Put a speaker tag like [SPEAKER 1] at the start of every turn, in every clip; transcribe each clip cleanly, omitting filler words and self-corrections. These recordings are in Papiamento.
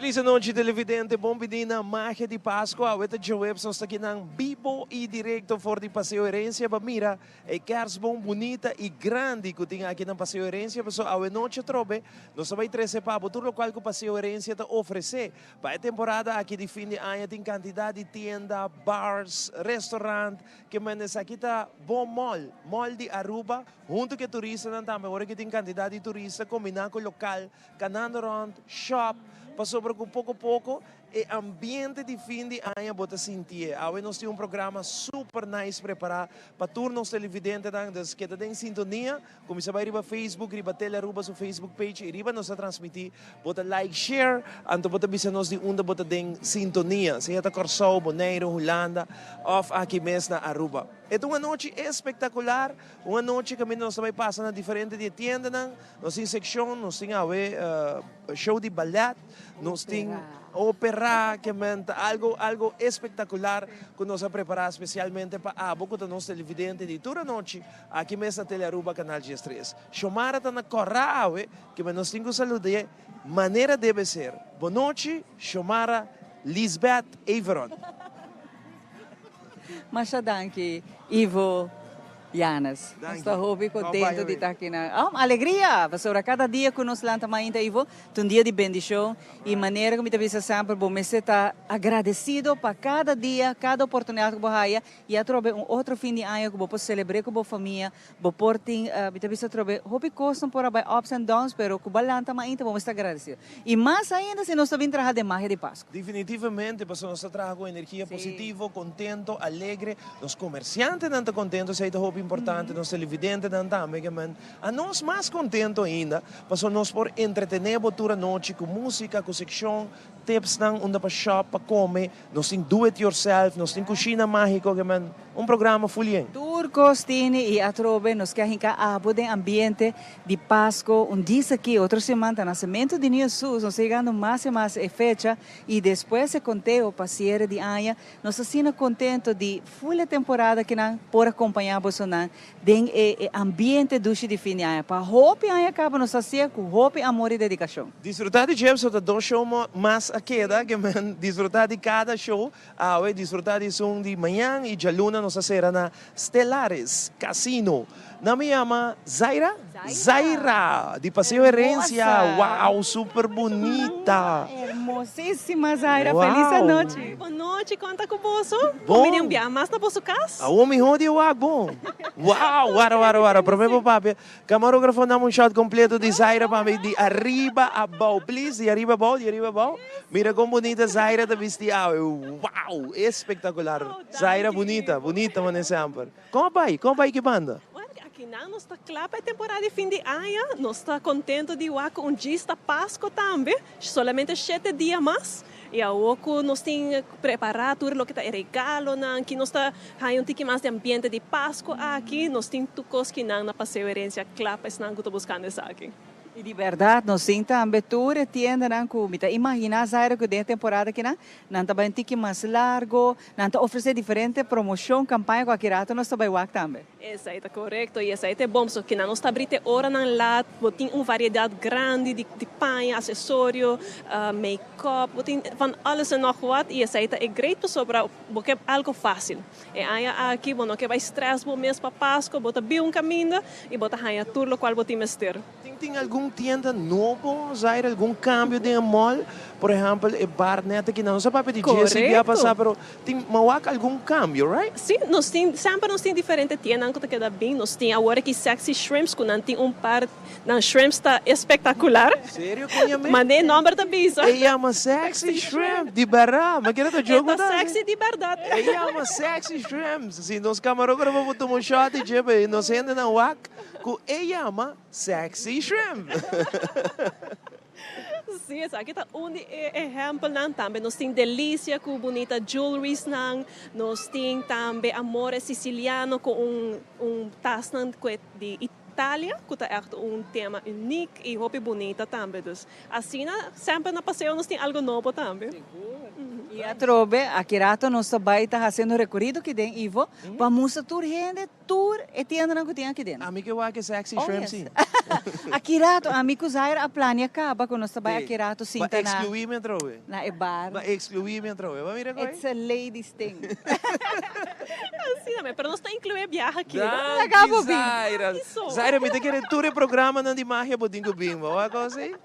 [SPEAKER 1] Feliz anochi, televidente, bon bini na Magia di Pasco. Awe ta djaweps, nos ta akinan bibo y directo for di Paseo Herencia pa mira e kerstboom bunita y grandi cu tin aki na Paseo Herencia. Pasobra awe nochi atrobe nos ta bay trece pa bo tur locual cu Paseo Herencia ta ofrece. Pa e temporada aki di fin di aña tin cantidad di tienda, bars, restaurant, ke men esaki ta bo mall, mall di Aruba, hunto cu e turistanan tambe. Ora cu tin cantidad di turista combina cu local Canando rond, shop, pasobra cu poco poco e ambiente di fin di aña bo ta sintié. Awe nos tin un programa super nice prepara pa tur nos televidentenan, dus keda den sintonia. Cuminsa bay riba Facebook, riba Telearuba su Facebook page y riba nos ta transmiti. Bo ta like, share, anto bo ta bisa nos di unda bo ta den sintonia, sea ta Corsou, Bonaire, Hulanda of aki mes na Aruba. E ta un anochi espectacular, un anochi caminda nos ta bay pasa na diferente di e tiendanan. Nos tin seccion, nos tin awe show di ballet, nos tin opera, ke men ta algo algo espectacular cu nos a prepara specialmente pa abo cu ta nos televidente di tur anochi aki mes na Telearuba Canal 13. Xiomara ta na cora awe, ke men nos tin cu salud'e manera debe ser. Bonochi Xiomara Lisbeth Everon.
[SPEAKER 2] Masha danki Ivo Janes. Nos ta hopi contento di ta aki nan. Oh, alegria! Pasobra cada dia cu nos lanta mainta Ivo, ta un dia di bendicion. Y manera cu mi ta bisa semper, bo mester ta agradecido pa cada dia, cada oportunidad cu bo haya. Y atrobe un otro fin di aña cu bo por celebre cu bo famia. Bo por tin, mi ta bisa atrobe, hopi cosnan por a bay ups and downs, pero cu bo a lanta mainta bo mester ta agradecido. Y mas ainda si nos ta bin traha den magia di Pascu.
[SPEAKER 1] Definitivamente, pasobra nos ta traha cu energia positivo, contento, alegre. Nos comerciantenan ta contento, esey ta hopi importante, nos televidentenan tambe ke men. Anos mas contento ainda, pasobra nos por entretene bo tur anochi cu musica, cu seccion, tipsnan unda pa shop, pa come. Nos tin do it yourself, nos tin cushina magico ke men. Un programa full yen.
[SPEAKER 2] Tur cos tini y atrobe nos ke a hinca abo den ambiente di Pasco. Un dis aki, otro siman ta nacemento di Niño Jesus. Nos ta yegando mas y mas e fecha y despues e conteo pa cierre di aña. Nos ta asina contento di full e temporada kinan por acompaña bosonan den e ambiente dushi di fin di aña. Pa hopi aña caba nos ta hacié cu hopi amor y dedicacion.
[SPEAKER 1] Disfruta di dje, so ta dos show mas a keda, ke men disfruta di cada show. Awe disfruta di esun di mañan y djaluna nos a cera na Stellaris Casino. Nan mi yama Zaira? Zaira! Di Paseo Herencia. Wow, super bunita!
[SPEAKER 2] Hermosísima Zaira, feliz anochi!
[SPEAKER 3] Bon nochi, con ta cu boso? Bon mi di un bia mas na boso cas?
[SPEAKER 1] Awor mi hodi e wak bon. Wow, wara wara wara, prome bo papia. Camarógrafo dame un shot completo di Zaira pa mi di ariba abao please, di ariba abao, di ariba abao. Mira con bunita Zaira ta bisti awe. Wow, espectacular. Zaira bunita, bunita mane semper. Con a bay? Con a bay ki banda?
[SPEAKER 3] Bueno, akinan nos ta cla pa e temporada di fin di aña. Nos ta contento di wak cu un djis ta Pasco tambe. Solamente shete dia mas y awor cu nos tin prepara tur loke ta e regalonan, ki nos ta haya un tiki mas di ambiente di Pasco aki, nos tin tur cos kinan na Paseo Herencia cla pa esnan cu ta buscando esaki.
[SPEAKER 2] Y di berdad nos tin tambe tur e tiendanan cu mi ta imagina Zaira cu den e temporada kinan nan ta bay un tiki mas largo, nan ta ofrece diferente promocion, campaña cu aki rato nos ta bay wak tambe.
[SPEAKER 3] Esei ta korekto i esei ta e bon pasobra kinan nos ta abri te oranan lat, bo tin un variedat grandi di di paña, asesorio, make-up, bo tin van alles en nog wat i esei ta e great pasobra bo ke algo fásil. E aña aki bo no ke bai stress bo mes pa Pasko, bo ta bin un kaminda i bo ta haña tur lokual bo tin mester.
[SPEAKER 1] Tin tin algun tienda nobo, Zaira, algun cambio den e mall? Por ehempel, e bar net aki, nan no sa papia di dje si bia pasa, pero tin mawak algun cambio, right?
[SPEAKER 3] Si, nos tin, semper nos tin diferente tiendanan cu ta keda bin. Nos tin awor aki Sexy Shrimps cu nan tin un par, nan shrimps ta espectacular.
[SPEAKER 1] Serio con yam'e?
[SPEAKER 3] Mande e nomber ta bisa.
[SPEAKER 1] E yama Sexy Shrimp, di berdad? Ma kere ta joke
[SPEAKER 3] E ta sexy di berdad.
[SPEAKER 1] E yama Sexy Shrimps. Si nos camarógrafo por tuma un shot di dje, pa nos hendenan wak. Ku e yama Sexy Shrimp.
[SPEAKER 3] Sí, esaki ta un di e ehèmpelnan. Tambe nos tin Delicia ku bunita jewelriesnan. Nos tin tambe Amore Siciliano ku un un tasnan ku e di Italia ku ta ègt un tema unik i hopi bunita tambe. Dus asina semper na paseo nos tin algo nobo tambe.
[SPEAKER 2] Sigur. I atrobe, aki rato nos ta bai ta hasiendo rekorido aki den, Ivo, pa mustra tur hende tur e tiendanan ku tin aki den.
[SPEAKER 1] Ami ke wak e sexy shrimp si.
[SPEAKER 2] Aki rato, ami ku Zaira a plania kaba ku nos ta bai aki rato sinta
[SPEAKER 1] na. Ba ekskluí mi atrobe.
[SPEAKER 2] Na e bar.
[SPEAKER 1] Ba ekskluí mi atrobe. Ba mira koe.
[SPEAKER 2] It's a ladies thing.
[SPEAKER 3] Asina mes, pero nos ta inkluí e biaha aki.
[SPEAKER 1] Danki Zaira. Zaira mi ta kere tur e programanan di magia bo tin ku bin. Bo wak kos ei?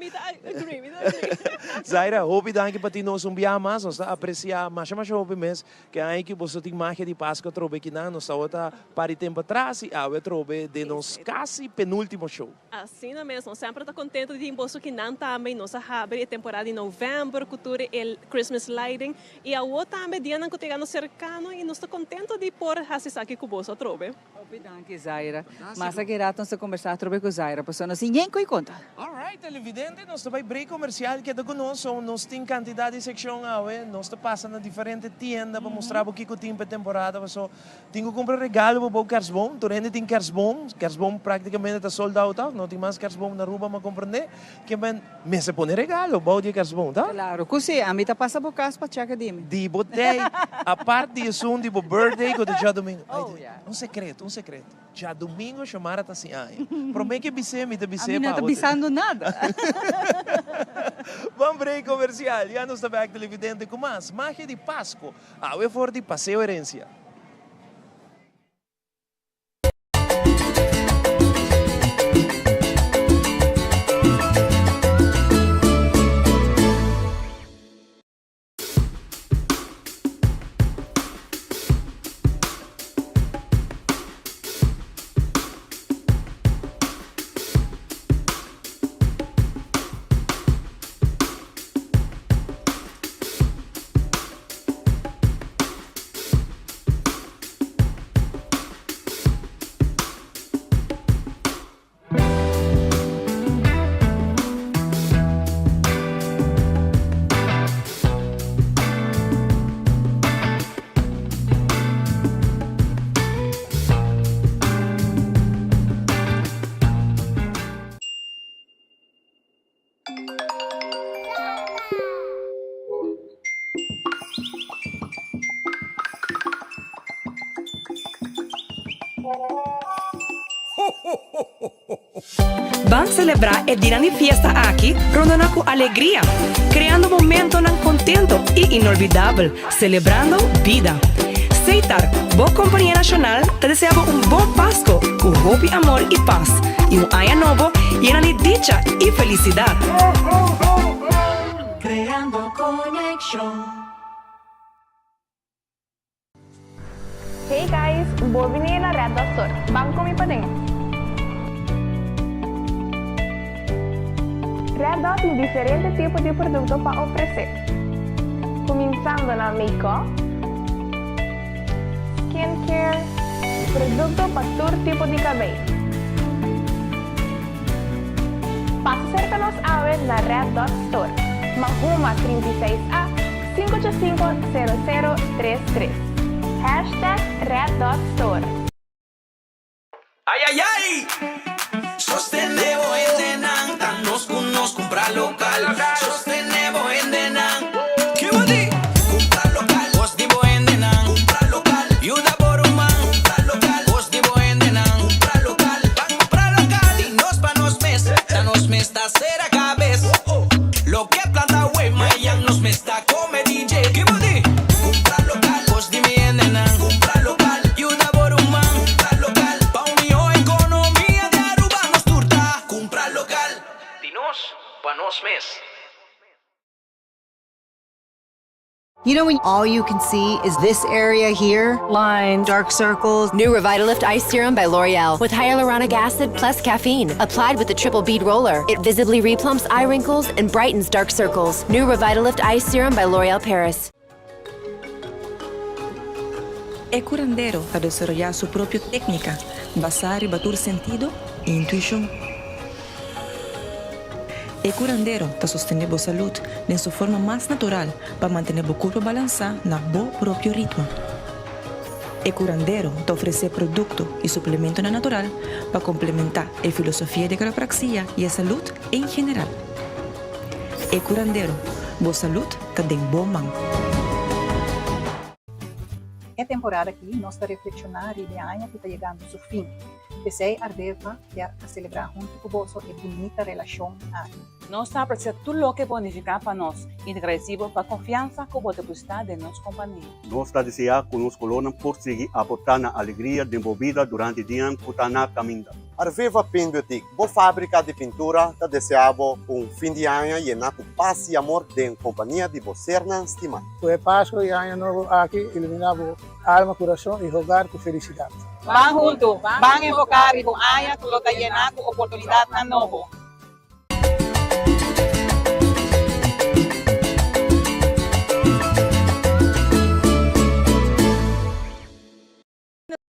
[SPEAKER 3] Mi ta agree, mi ta agree.
[SPEAKER 1] Zaira, hopi danki pa tin nos un biaha mas. Nos ta aprecia masha masha hopi mes ke aña ki boso tin magia di Pascua atrobe kinan. Nos tabata par di tempo atras y awe atrobe den nos casi penultimo show.
[SPEAKER 3] Asina mes, nos semper ta contento di tin boso kinan tambe y nos a habri e temporada di november cu tur e Christmas lighting y awo tambe dianan cu ta yegando cercano y nos ta contento di por haci esaki cu boso atrobe.
[SPEAKER 2] Hopi danki Zaira. Mas aki rato nos ta combersa atrobe cu Zaira pasobra nos tin yen cu e conta.
[SPEAKER 1] Alright televidente, nos ta bay break comercial, keda cu nos, so nos tin cantidad di seccion awe, nos ta pasa na diferente tienda pa mustra bo kico tin pa e temporada paso tin cu cumpra regalo pa bo kerstboom, tur hende tin kerstboom, kerstboom practicamente ta sold out af, no tin mas kerstboom na Aruba mi a comprende, ke men mester pone regalo bou di e kerstboom ta?
[SPEAKER 2] Claro cu si, ami ta pasa bo cas pa checa di mi.
[SPEAKER 1] Di bo day, apart di esun di bo birthday cu ta djadomingo. Un secreto, un secreto. Djadomingo Xiomara ta sin aña. Prome ke bis'é, mi ta bis'é
[SPEAKER 2] pa. Ami no ta bisando nada.
[SPEAKER 1] Ban break comercial. Ya nos ta bek televidente cu mas Magia di Pasco. Awe for di Paseo Herencia.
[SPEAKER 4] Ban selebrá e dinan di fiesta aki rondona ku alegria, kreando momentonan kontento i inolvidabel, selebrando bida. Seitar, bo kompania nashonal, ta desea bo un bon Pasko ku hopi amor i pas, i un aña nobo yena di dicha i felisidat.
[SPEAKER 5] Creando conexion.
[SPEAKER 6] Hey guys, bo bini na Red Dot Store. Ban cu mi paden. Red Dot tin diferente tipo di producto pa ofrece. Cuminsando na make-up, skincare, producto pa tur tipo di cabey. Pasa cerca nos awe na Red Dot Store, Mahuma 36 A, 585 0033. Hashtag Red Dot Store.
[SPEAKER 7] Ay ay ay! Sostené bo hendenan, ta nos ku nos kumpra lokal. Sostené bo hendenan. Ki bo di? Kumpra lokal. Kos di bo hendenan. Kumpra lokal. Yuda bo ruman. Kumpra lokal. Kos di bo hendenan. Kumpra lokal. Ban kumpra lokal. Di nos pa nos mes. Ta nos mes ta sera kabes. Loke planta wey mayan nos mes ta come DJ. Ki bo di? Cumpra local. Cos di mi hendenan. Cumpra local. Yuda bo ruman. Cumpra local. Pa un miho economia di Aruba nos tur ta cumpra local. Di nos pa nos mes.
[SPEAKER 8] You know when all you can see is this area here? Lines, dark circles.
[SPEAKER 9] New Revitalift Ice Serum by L'Oreal with hyaluronic acid plus caffeine. Applied with the triple bead roller. It visibly replumps eye wrinkles and brightens dark circles. New Revitalift Ice Serum by L'Oreal Paris.
[SPEAKER 10] E curandero ta desaroyá su propio técnica basá riba tur sentido i intuishon. E curandero ta sostené bo salud den su forma mas natural pa mantené bo curpa balansá na bo propio ritmo. E curandero ta ofresé producto y suplementonan natural pa complementá e filosofia di quiropraxia y e salud en general. E curandero. Bo salud ta den bo man.
[SPEAKER 11] E temporada aki nos ta reflekshoná riba e aña ku ta yegando su fin. P'esei Ardeva kier a selebrá huntu ku boso e bunita relashon aki.
[SPEAKER 12] Nos ta apresia tur loke bo a nifiká pa nos i ta gradisí bo pa konfiansa ku bo depositá den nos kompania.
[SPEAKER 13] Nos ta deseá ku nos kolornan por sigui aportá na alegria den bo bida durante dianan ku ta na kaminda.
[SPEAKER 14] Arveva Paint Boutique, bo fábrika di pintura, ta deseá bo un fin di aña yená ku pas i amor den kompania di bo sernan stimá.
[SPEAKER 15] Ku e Pasku i Aña Nobo aki iluminá bo alma, kurason i hogar ku felisidat.
[SPEAKER 2] Ban huntu, ban enfoká riba un aña ku lo ta yená ku oportunidatnan nobo.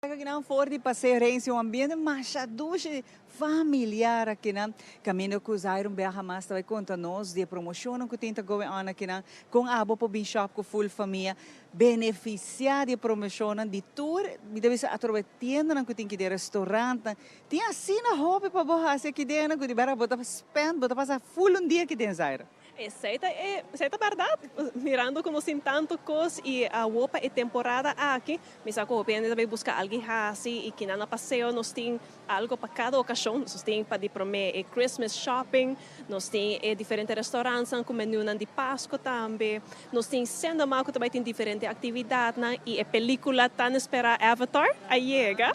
[SPEAKER 2] Akinan for di Paseo Herencia, un ambiente masha dushi, familiar akinan. Caminda cu Zaira un biaha mas ta bay conta nos di e promocionnan cu tin ta going on akinan. Con abo por bin shop cu full famia, beneficia di e promocionnan di tur, mi ta bisa atrobe tiendanan cu tin aki den, restaurantnan. Tin asina hopi pa bo haci aki den cu di bera bo ta spend, bo ta pasa full un dia aki den, Zaira.
[SPEAKER 3] Esei ta e, esei ta bèrdat. Mirando ku nos tin tantu kos i awor pa e temporada aki, mi sa ku hopi hende ta bai buska algu hasi i kinan na paseo nos tin algu pa kada okashon. Nos tin pa di promé e Christmas shopping, nos tin e diferente restaurantnan ku menunan di Pasko tambe, nos tin Sendema ku ta bai tin diferente aktividatnan i e pelikula tan esperá Avatar a yega.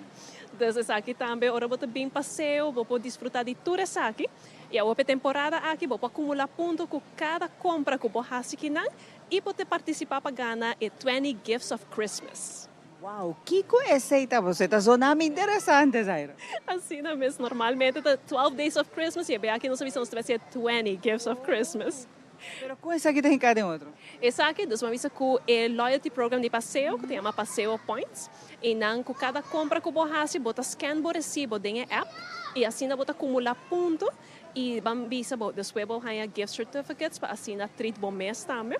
[SPEAKER 3] Dus esaki tambe ora bo ta bin paseo bo por disfrutá di tur esaki. I awor p'e temporada aki bo por akumulá punto ku kada kompra ku bo hasi kinan i bo te partisipá pa gana e Twenty Gifts of Christmas.
[SPEAKER 2] Wow, kiko esei ta? Bo ta zona mi interesante, Zaira.
[SPEAKER 3] Asina mes, normalmente ta Twelve Days of Christmas i e bia aki nos a bisa nos ta bai hasi e Twenty Gifts of Christmas.
[SPEAKER 2] Pero kon esaki ta hinká den otro?
[SPEAKER 3] Esaki, dus bo a bisa ku e loyalty program di Paseo, ku ta yama Paseo Points, i nan ku kada kompra ku bo hasi bo ta scan bo resibo den e app i asina bo ta kumulá punto i ban bisa bo despues bo haña gift certificates pa asina treat bo mes tambe.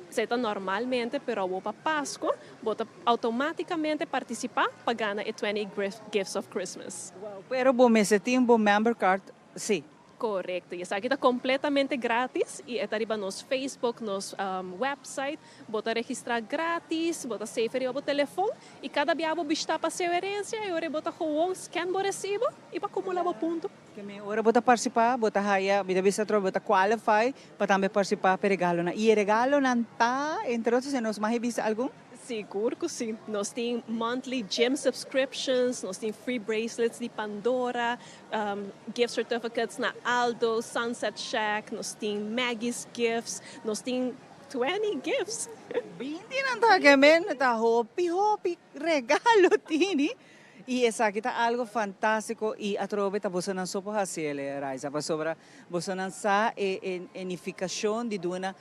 [SPEAKER 3] Esei ta normalmente, pero awor pa Pasku bo ta outomátikamente partisipá pa gana e 20 Gifts of Christmas.
[SPEAKER 2] Wow, pero bo mester tin bo member card sí.
[SPEAKER 3] Korekto, i esaki ta kompletamente gratis i e ta riba nos Facebook, nos website. Bo ta registrá gratis, bo ta save riba bo telefon i kada bia bo bishitá Paseo Herencia e ora bo ta gewoon scan bo resibo i bo akumulá bo punto.
[SPEAKER 2] Ke mi ora bo ta partisipá bo ta haya, mi ta bisa atrobe bo ta qualify pa tambe partisipá pa e regalonan. I e regalonan ta, entre otro, si nos mag e bisa algun?
[SPEAKER 3] Sigur ku si. Nos tin monthly gym subscriptions, nos tin free bracelets di Pandora, gift certificates na Aldo, Sunset Shack, nos tin Maggie's Gifts, nos tin 20 gifts.
[SPEAKER 2] Binti nan ta ke men ta hopi hopi regalo tini y esaki ta algo fantastico y atrobe ta bosonan so por haci el Raiza pasobra bosonan sa e e nificacion di duna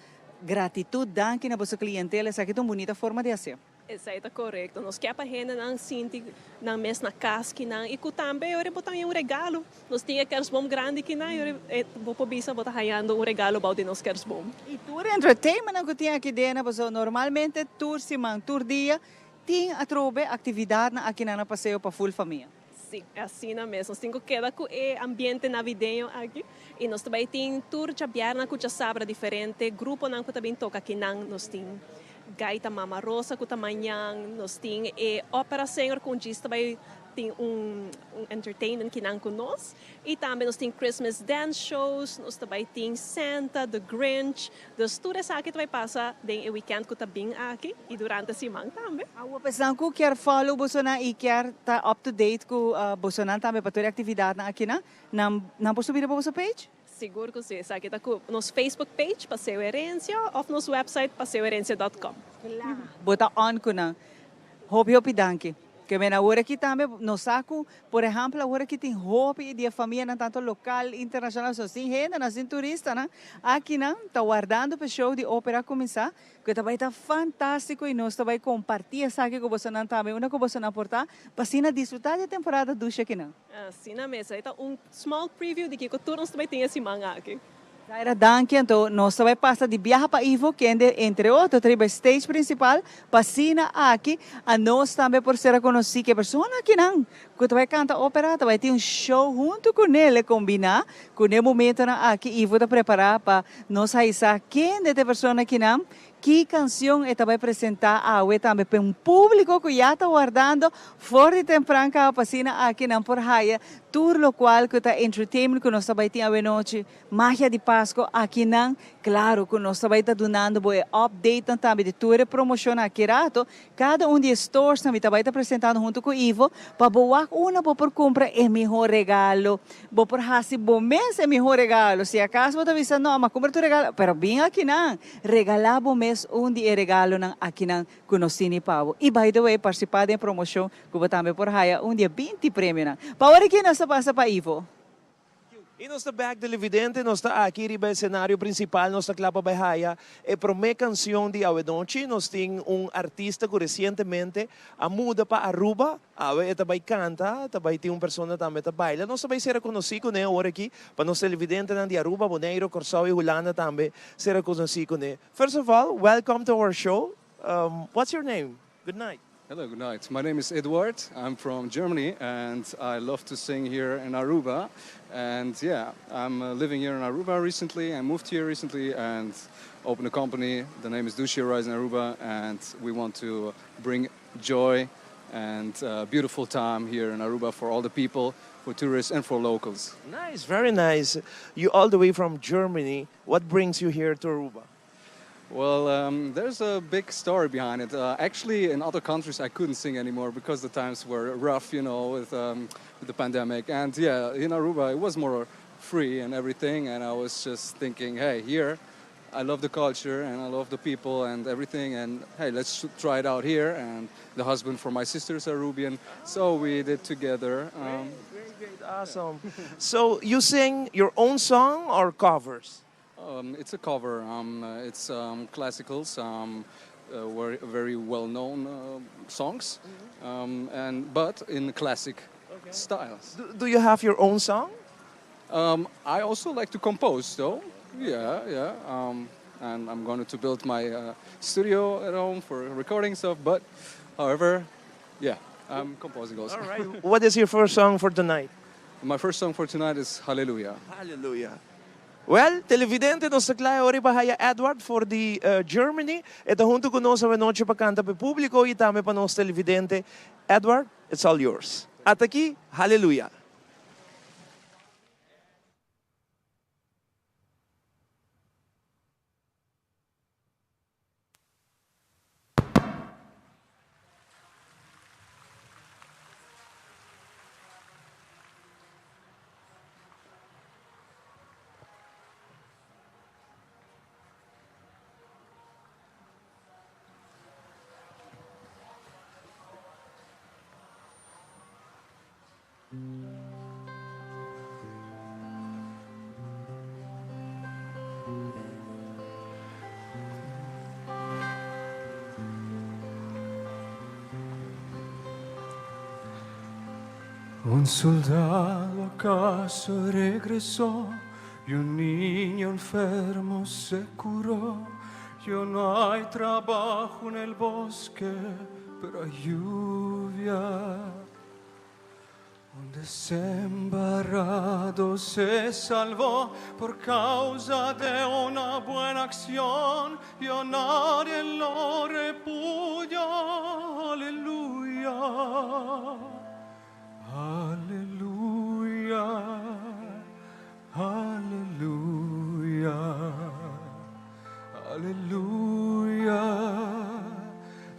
[SPEAKER 2] Gratitud, danki na boso clientela, esaki ta un bunita forma di hacié.
[SPEAKER 3] Esei ta korekto. Nos ke pa hendenan sinti nan mes na kas kinan i ku tambe ora bo ta haña un regalo. Nos tin e kersboom grandi kinan i ora bo por bisa bo ta hañando un regalo bou di nos kersboom.
[SPEAKER 2] I tur entertainmentnan ku tin aki den pasobra normalmente tur siman, tur dia tin atrobe aktividatnan akinan na paseo pa ful famia.
[SPEAKER 3] Sí, asina mes. Nos tin ku keda ku e ambiente navideño aki i nos ta bai tin tur djabièrnè ku djasabra diferente gruponan ku ta bin toka akinan. Nos tin Gaita Mama Rosa ku ta mañan, nos tin e Opera Singer ku un djis ta bai tin un entertainment kinan ku nos i tambe nos tin Christmas dance shows, nos ta bai tin Santa, The Grinch. Dus tur esaki ta bai pasa den e weekend ku ta bin aki i durante siman tambe.
[SPEAKER 2] Awor pa esnan ku kier follow bosonan i kier ta up to date ku bosonan tambe pa tur e aktividatnan akinan, nan nan por subi riba boso page?
[SPEAKER 3] Sigur ku si. Esaki ta ku nos Facebook page Paseo Herencia òf nos website paseoherencia dot com.
[SPEAKER 2] Kla. Bo ta on ku nan. Hopi hopi danki. Ke men awor aki tambe nos sa ku por ehèmpel awor aki tin hopi di e famianan tanto lokal, internashonal, so sin hendenan, sin turistanan akinan ta wardando pa e show di opera kuminsá ku ta bai ta fantástiko i nos ta bai kompartí esaki ku bosonan tambe unda ku bosonan por ta pa asina disfrutá di e temporada dushi akinan.
[SPEAKER 3] Asina mes, ei ta un small preview di kiko tur nos ta bai tin e siman aki.
[SPEAKER 2] Zaira danki anto nos ta bai pasa di biaha pa Ivo kende entre otro ta riba e stage principal pa asina aki a nos tambe por sera conoci ke persona akinan cu ta bai canta opera ta bai tin un show hunto cu nele combina cu ne momentonan aki Ivo ta prepara pa nos haisa kende ta e persona akinan Ki cancion e ta bay presenta awe tambe p'e un publico cu ya ta wardando for di tempran caba pa asina aki nan por haya tur locual cu ta entertainment cu nos ta bay tin awe nochi, magia di Pasco aki nan. Claro cu nos ta bay ta dunando bo e updatenan tambe di tur e promocionnan aki rato. Cada un di e storesnan mi ta bay ta presentando hunto cu Ivo pa bo wak unda bo por cumpra e miho regalo. Bo por haci bo mes e miho regalo. Si acaso bo ta bisa no, ama cumpra tur regalo, pero bin akinan. Regalá bo mes un di e regalonan akinan ku nos tini pa bo. I by the way, partisipá den e promoshon ku bo tambe por haya un di e binti premionan. Pa ora ki nos ta pasa pa Ivo.
[SPEAKER 1] I nos ta bèk televidente, nos ta aki riba e senario prinsipal, nos ta kla pa bai haya e promé kansion di awenochi. Nos tin un artista ku resientemente a muda pa Aruba. Awe e ta bai canta, ta bai tin un persona tambe ta baila. Nos ta bai sera conoci cune awor aki, pa nos televidentenan di Aruba, Boneiro, Corsou y Hulanda tambe sera conoci cune. First of all, welcome to our show. What's your name? Good night.
[SPEAKER 16] Hello, good night. My name is Eduard. I'm from Germany and I love to sing here in Aruba. And yeah, I'm living here in Aruba recently. I moved here recently and opened a company. The name is Dushi Horizon Aruba and we want to bring joy and beautiful time here in Aruba for all the people, for tourists and for locals.
[SPEAKER 1] Nice, very nice. You all the way from Germany. What brings you here to Aruba?
[SPEAKER 16] Well, um, there's a big story behind it. Uh, actually, in other countries, I couldn't sing anymore because the times were rough, you know, with, um, with the pandemic. And yeah, in Aruba, it was more free and everything. And I was just thinking, hey, here, I love the culture and I love the people and everything. And hey, let's try it out here. And the husband for my sister is Arubian, so we did together.
[SPEAKER 1] Um, great, great, great, awesome. so you sing your own song or covers?
[SPEAKER 16] Um, it's a cover. Um, uh, it's um, classicals, um, uh, very well-known uh, songs, mm -hmm. um, and but in classic okay. styles.
[SPEAKER 1] Do, do you have your own song?
[SPEAKER 16] Um, I also like to compose, though. Yeah, yeah. Um, and I'm going to build my uh, studio at home for recording stuff. But, however, yeah, I'm composing also.
[SPEAKER 1] All right. what is your first song for tonight?
[SPEAKER 16] My first song for tonight is Hallelujah.
[SPEAKER 1] Hallelujah. Well, televidente, nos ta kla ora pa haya Edward for di uh, Germany. E ta hunto cu nos anochi pa canta pa publico y tambe pa nos televidente. Edward, it's all yours. Ata aki, Hallelujah.
[SPEAKER 17] Un soldado acaso regresó y un niño enfermo se curó. Yo no hay trabajo en el bosque, pero hay lluvia. Un desembarrado se salvó por causa de una buena acción y a nadie lo repudia. Aleluya. Aleluya. Aleluya. Aleluya.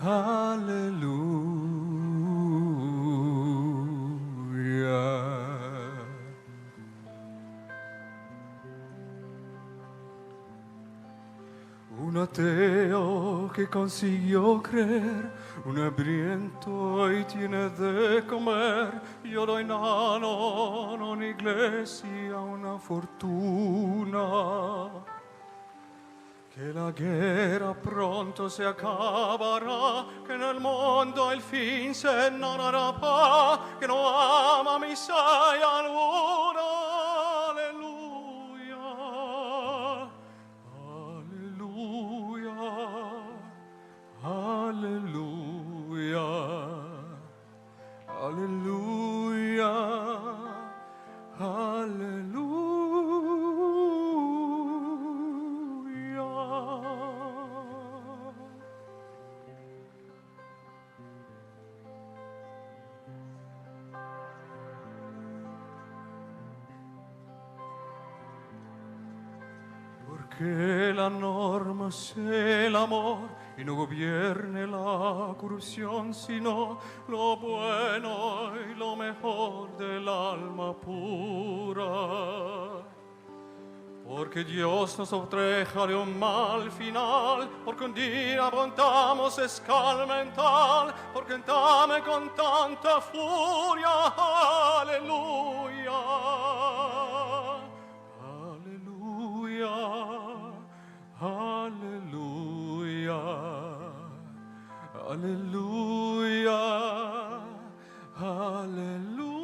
[SPEAKER 17] Aleluya. Un ateo que consiguió creer, un hambriento y tiene de comer. Yo doy nano, una iglesia, una fortuna. Que la guerra pronto se acabará, que en el mundo el fin se narrará, que no ama misa y alguna. Aleluya. Que la norma sea el amor y no gobierne la corrupción, sino lo bueno y lo mejor del alma pura. Porque Dios nos proteja de un mal final, porque un día aguantamos escarmental, porque entame con tanta furia, aleluya, aleluya, aleluya, aleluya, aleluya.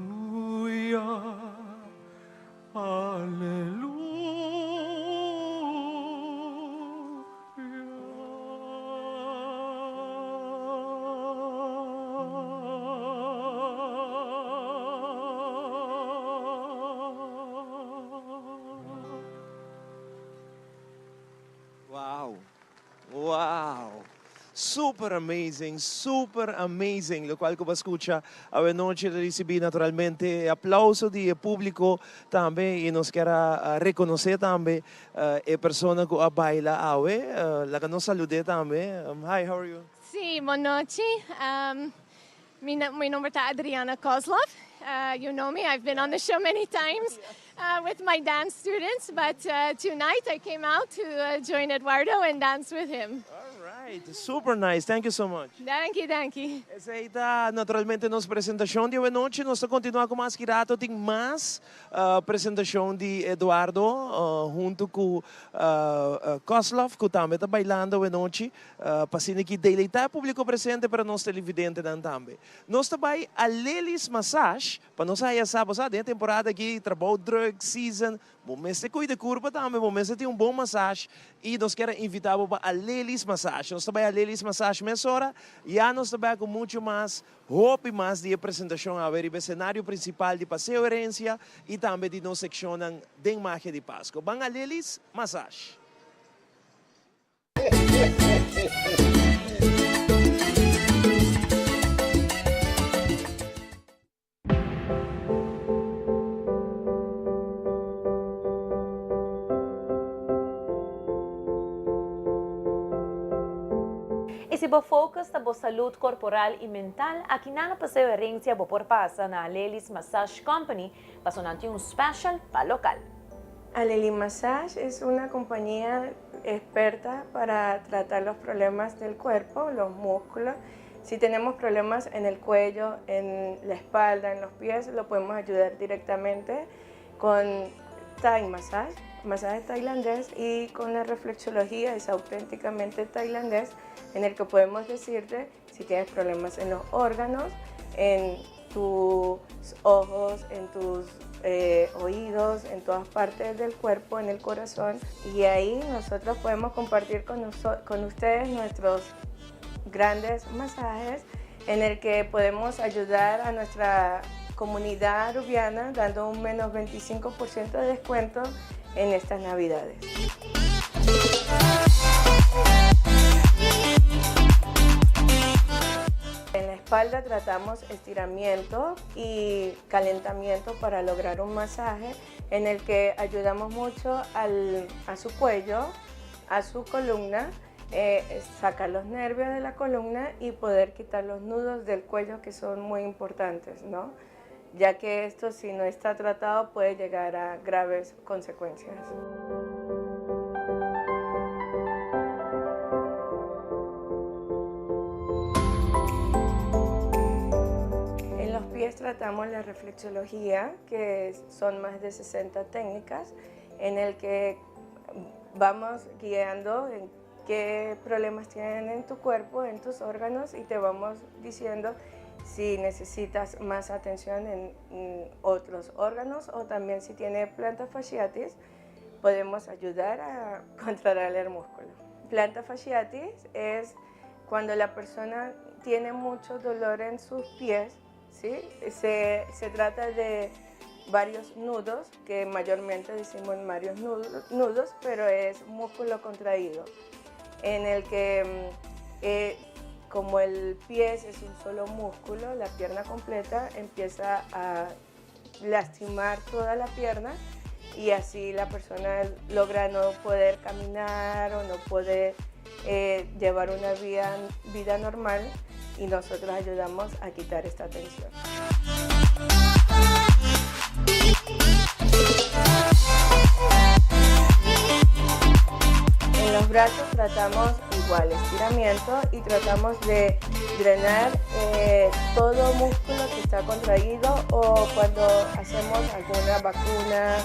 [SPEAKER 17] Aleluya, aleluya.
[SPEAKER 1] Wow! Wow! Super amazing, super amazing locual cu bo a scucha awe nochi ta ricibi naturalmente e aplauso di e publico tambe y nos kier a reconoce tambe e persona cu a baila awe. Laga nos salude tambe. Hi, how are you?
[SPEAKER 18] Si, bon nochi. Mi mi nomber ta Adriana Kozlov. You know me, I've been on the show many times with my dance students, but tonight I came out to join Eduardo and dance with him.
[SPEAKER 1] Alright, super nice, thank you so much.
[SPEAKER 18] Danki, danki.
[SPEAKER 1] Esey ta naturalmente nos presentacion di awenochi. Nos ta continua cu mas ki rato tin mas presentacion di Eduardo hunto cu Kozlov cu tambe ta bailando awenochi. Pa asina ki deleitá e públiko presente pero nos televidentenan tambe. Nos ta bai a Lely's Massage pa nos haya sa, bo sa den e temporada aki trabou druk, season, bo mester kuida e kurpa tambe, bo mester tin un bon massage i nos kier a invitá bo pa a Lely's Massage. Nos ta bai a Lely's Massage mesora, ya nos ta bai ku muchu mas, hopi mas di e presentashon awe riba e senario prinsipal di Paseo Herencia i tambe di nos sekshonnan den Magia di Pasko. Ban a Lely's Massage.
[SPEAKER 19] Y si bo focus ta bo salud corporal y mental, aki na na Paseo Herencia bo por pasa na Alelis Massage Company paso nan tin un special pa local.
[SPEAKER 20] Aleli Massage es una compañía experta para tratar los problemas del cuerpo, los músculos. Si tenemos problemas en el cuello, en la espalda, en los pies, lo podemos ayudar directamente con Thai Massage, masaje tailandés y con la reflexología es auténticamente tailandés en el que podemos decirte si tienes problemas en los órganos, en tus ojos, en tus eh, oídos, en todas partes del cuerpo, en el corazón. Y ahí nosotros podemos compartir con, con ustedes nuestros grandes masajes en el que podemos ayudar a nuestra comunidad arubiana dando un menos 25% de descuento en estas navidades. En la espalda tratamos estiramiento y calentamiento para lograr un masaje en el que ayudamos mucho a su cuello, a su columna, eh, sacar los nervios de la columna y poder quitar los nudos del cuello que son muy importantes, ¿no? Ya que esto si no está tratado puede llegar a graves consecuencias. En los pies tratamos la reflexología, que son más de 60 técnicas, en el que vamos guiando en qué problemas tienen en tu cuerpo, en tus órganos y te vamos diciendo si necesitas más atención en otros órganos o también si tiene planta fasciatis, podemos ayudar a contraer el músculo. Planta fasciatis es cuando la persona tiene mucho dolor en sus pies, ¿sí? Se, se trata de varios nudos, que mayormente decimos varios nudos, nudos pero es músculo contraído, en el que mm, eh, Como el pie es un solo músculo, la pierna completa empieza a lastimar toda la pierna y así la persona logra no poder caminar o no poder eh, llevar una vida, vida normal y nosotros ayudamos a quitar esta tensión. En los brazos tratamos igual estiramiento y tratamos de drenar eh, todo músculo que está contraído o cuando hacemos alguna vacuna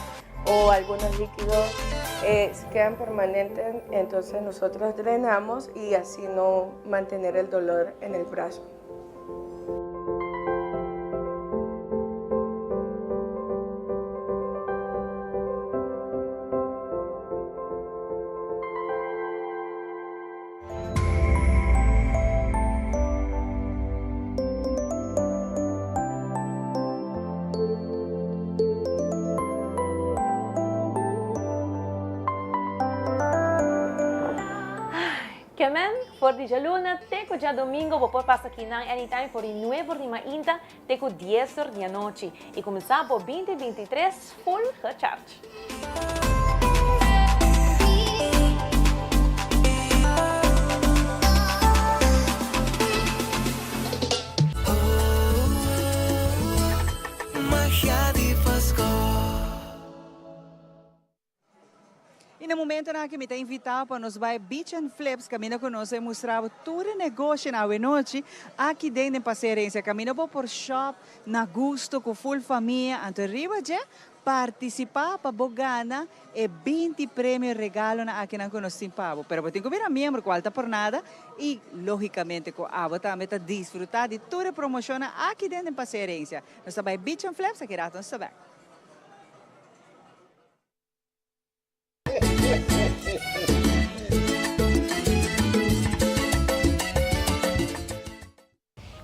[SPEAKER 20] o algunos líquidos eh, quedan permanentes, entonces nosotros drenamos y así no mantener el dolor en el brazo.
[SPEAKER 19] Kemen, for di djaluna te ku djadomingo bo por pasa kinan anytime for di nueve or di mainta te ku dies or di anochi i kuminsá bo binti bintitres full gecharge.
[SPEAKER 7] Magia di Pasco.
[SPEAKER 2] Y na momentonan aki mi ta invita pa nos bay Beach and Flips caminda cu nos e mustra bo tur e negoshonan awenochi aki den den Paseo Herencia. Caminda bo por shop na gusto cu full famia anto riba dje Partisipá pa bo gana e 20 premio regalonan akinan ku nos tin pa bo. Pero bo tin ku bira miembro kual ta por nada i lógikamente ku abo tambe ta disfrutá di tur e promoshonnan aki den den Paseo Herencia. Nos ta bai Beach and Flaps aki rato nos ta bèk.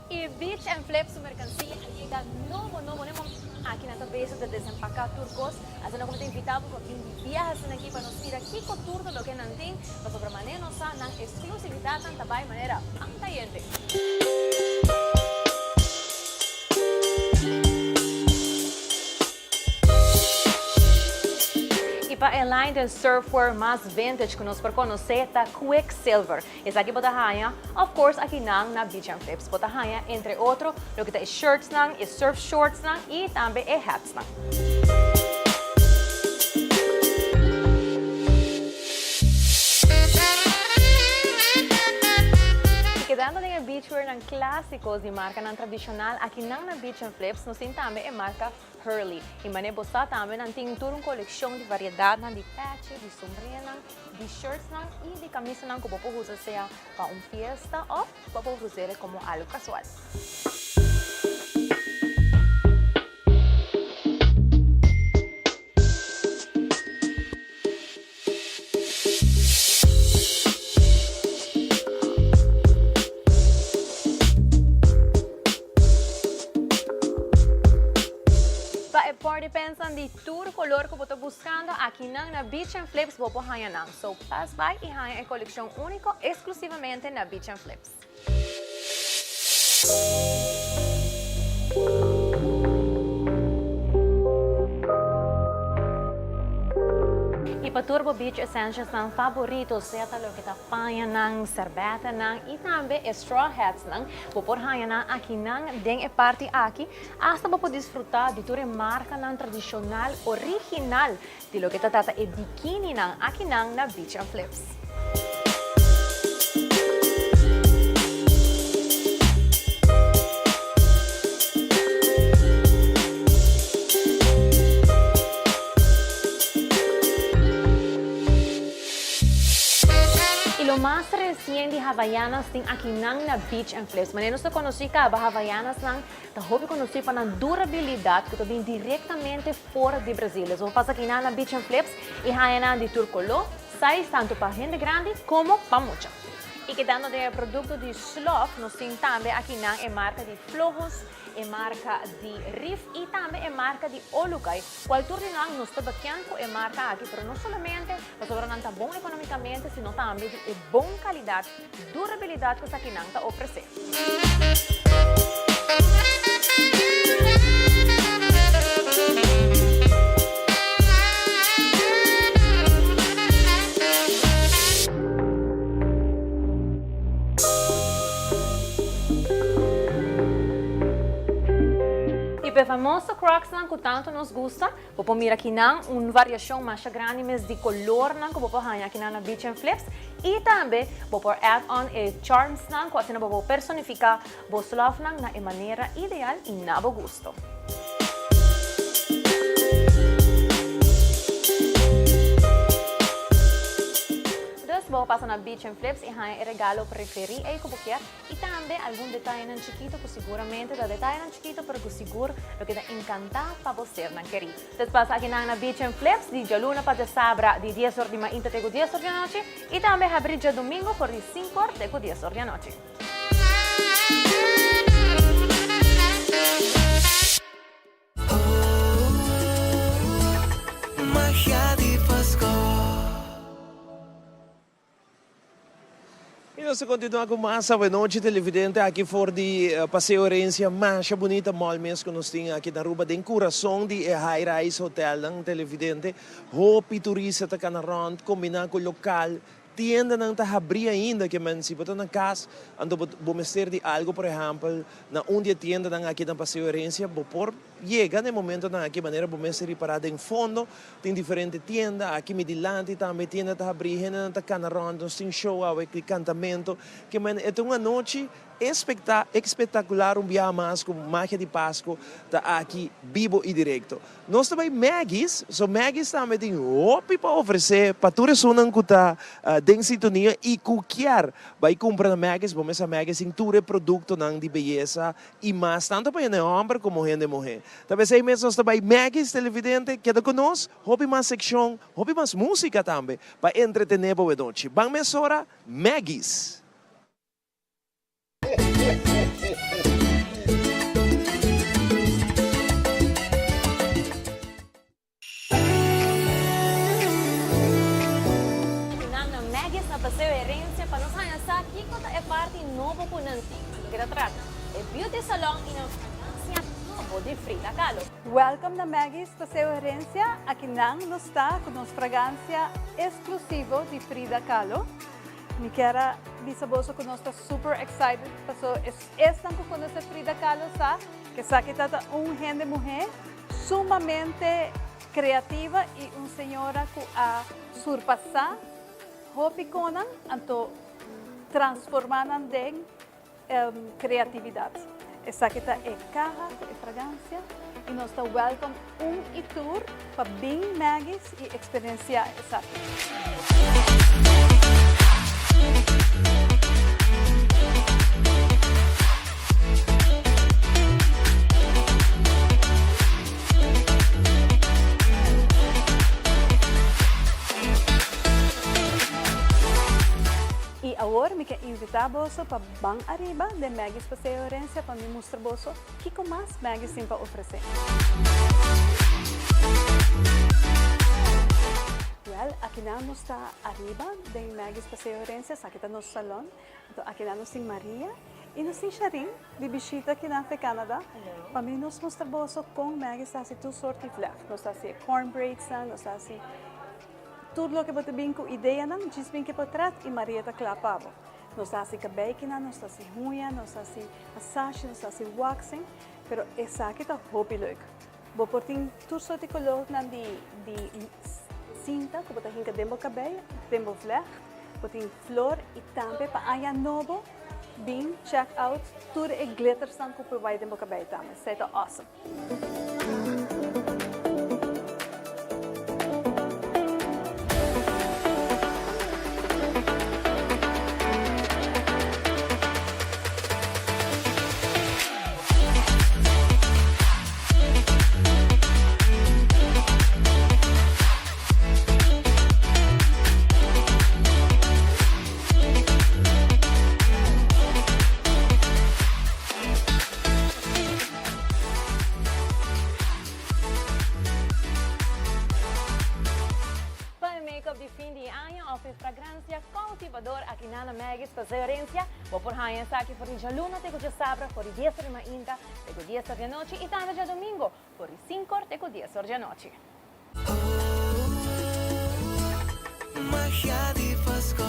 [SPEAKER 19] E Beach and Flip su mercancia a yega nobo nobo n'e momento aki nan ta bezig ta desempaca tur cos, asina como ta invita bo pa bin di biaha asina aki pa nos mira kico tur ta loke nan tin, pasobra manera nos sa nan exclusividadnan ta bay manera pan cayente. Y pa e line den surfwear mas vintage cu nos por conoce ta Quicksilver. Esaki bo ta haña, of course, akinan na Beach and Flips. Bo ta haña, entre otro, loke ta e shirtsnan, e surf shortsnan y tambe e hatsnan. Y kedando den e beachwearnan clasicos di marcanan tradicional, akinan na Beach and Flips nos tin tambe e marca Hurley. Y mane bo sa tambe nan tin tur un coleccion di variedadnan di pechi, di sombrenan, di shirtsnan y di camisanan cu bo por usa sea pa un fiesta of bo por us'e como algo casual. Pa e party pants-nan di tur color cu bo ta buscando, akinan na Beach and Flips bo por haña nan. So pass by y haña e coleccion unico exclusivamente na Beach and Flips. Y pa tur bo beach essentials-nan favorito, sea ta loke ta pañanan, serbètenan y tambe e straw hats-nan, bo por haña nan akinan den e parti aki. Asta bo por disfruta di tur e marcanan tradicional original di loke ta trata e bikininan akinan na Beach and Flips. Y lo mas recien di Havaianas tin akinan na Beach and Flips. Manera nos ta conoci caba Havaianasnan Ta hopi konosí pa nan durabilidat ku ta bin direktamente for di Brazil. Bo pasa kinan na Beach and Flips i haña nan di tur koló, size, tantu pa hende grandi komo pa mucha. Y kedando den e producto di slof, nos tin tambe akinan e marca di Flohos, e marca di Rif y tambe e marca di Olukai, cual tur di nan nos ta bekend cu e marca aki, pero no solamente pasobra nan ta bon economicamente, sino tambe di e bon calidad, durabilidad cu esakinan ta ofrece. Y p'e famoso Crocsnan cu tanto nos gusta, bo por mira akinan un variacion masha grandi mes di colornan cu bo por haña akinan na Beach and Flips. Y tambe bo por add on e charmsnan cu asina bo por personifica bo slofnan na e manera ideal y na bo gusto. Dus bo por pasa na Beach and Flips y haña e regalo preferí ei cu bo kier y tambe algun detayenan chikito cu siguramente ta detayenan chikito pero cu sigur lo keda encanta pa bo sernan kerí. Dus pasa akinan na Beach and Flips di djaluna pa djasabra di dies or di mainta te cu dies or di anochi y tambe habrí djadomingo for di sinku or te cu dies or di anochi.
[SPEAKER 7] Magia di Pasco.
[SPEAKER 1] Y nos ta continua cu mas Awenochi televidente aki for di Paseo Herencia masha bunita mall mes cu nos tin aki na Aruba den curason di e high rise hotelnan televidente hopi turista ta cana rond combina cu local Tiendanan ta habrí ainda ke men si bo ta na kas anto bo bo mester di algo por ehèmpel na un di e tiendanan aki na Paseo Herencia bo por yega na e momentonan aki manera bo mester ripará den fondo tin diferente tienda aki mi dilanti tambe tienda ta habrí hendenan ta kana rònt nos tin show awe di kantamento ke men e ta un anochi Especta espectacular un biaha mas cu Magia di Pasco ta aki bibo y directo. Nos ta bay Maggie's, so Maggie's tambe tin hopi pa ofrece pa tur esunnan cu ta den sintonia y cu kier bay cumpra na Maggie's. Bo mesa Maggie's tin tur e productonan di beyesa y mas tanto pa hende homber como hende muhe. Ta besey mes nos ta bay Maggie's televidente keda cu nos, hopi mas seccion, hopi mas musica tambe pa entretene bo e nochi. Ban mesora Maggie's.
[SPEAKER 19] Nan na Maggie's na Paseo Herencia pa nos haña sa kiko ta e parti nobo ku nan tin pa loke ta trata e beauty salon i nan fragancia nobo di Frida Kahlo.
[SPEAKER 21] Welcome na Maggie's Paseo Herencia, aki nan nos ta ku nos fragancia exclusivo di Frida Kahlo. Mi kier a bisa boso ku nos ta super excited paso esnan ku konosé Frida Kahlo sa ku esaki ta ta un hende muhé sumamente kreativa i un señora ku a surpasá hopi konan anto transformá nan den kreatividat. Esaki ta e kaha ku e fragansia i nos ta welcome un i tur pa bin Maggie's i eksperensiá esaki. I awor mi ke invitá boso pa Ban ariba den Maggie's Paseo Herencia pa mi mustra boso kiko mas Maggie's tin pa ofrece. Well, akinan nos ta ariba den Maggie's Paseo Herencia, esaki ta nos salon. Anto akinan nos tin Maria y nos tin Sharin di bishita akinan fe Canada. Pa mi nos mustra boso con Maggie's ta haci tur soort di vleg. Nos ta haci e corn braidsnan, nos ta haci tur loke bo ta bin cu ideanan, djis bin ke potret y Maria ta kla pa bo. Nos ta hasi kabeikinan, nos ta hasi huña, nos ta hasi masashi, nos ta hasi waxing, pero esaki ta hopi leuk. Bo por tin tur soort di kolornan di di sinta ku bo ta hinka den bo kabei, den bo vlègt. Bo tin flor i tambe pa aña nobo bin check out tur e glittersnan ku por bai den bo kabei tambe. Esei ta awesome.
[SPEAKER 19] aankoop di fin di aña of e fragransia koutivador aki na na Maggie's Paseo Herencia, bo por haña esaki for di djaluna te ku djasabra for di dies or di mainta te ku dies or di anochi i tambe djadomingo for di sinku or te ku dies or di anochi.
[SPEAKER 7] Magia di Pasco.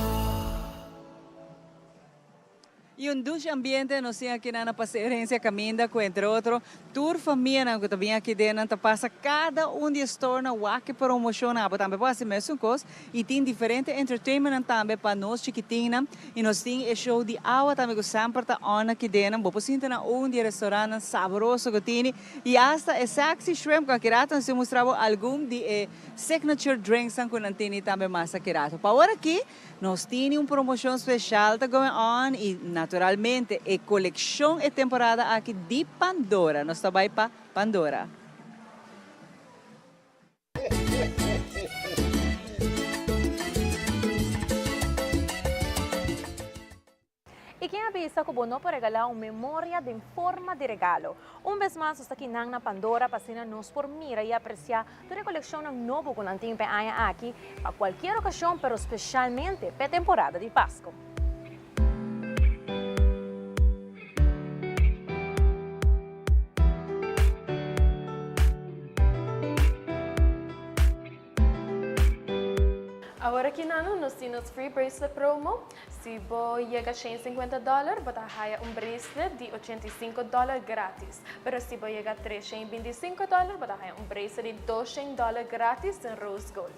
[SPEAKER 2] Y un dushi ambiente nos tin aki na Paseo Herencia caminda cu entre otro tur famianan cu ta bin aki den nan ta pasa cada un di e storenan wak e promocionnan abo tambe por haci mesun cos y tin diferente entertainmentnan tambe pa nos chikitinnan y nos tin e show di awa tambe cu semper ta on aki den nan bo por sinta na un di e restaurantnan sabroso cu tini y hasta e sexy shrimp cu aki rato nos tin mustra bo algun di e signature drinksnan cu nan tini tambe mas aki rato pa awor aki Nos tini un promocion special ta going on y naturalmente e coleccion e temporada aki di Pandora. Nos ta bay pa Pandora.
[SPEAKER 19] Y ken a bisa cu bo no por regala un memoria den forma di regalo? Un bes mas nos ta kinan na Pandora pa asina nos por mira y aprecia tur e coleccionnan nobo cu nan tin p'e aña aki pa cualkier ocasion pero specialmente p'e temporada di Pasco.
[SPEAKER 4] Awor aki nano nos tin nos free bracelet promo. Si bo yega 150 dollar bo ta haya un bracelet di 85 dollar gratis. Pero si bo yega 325 dollar bo ta haya un bracelet di 200 dollar gratis den rose gold.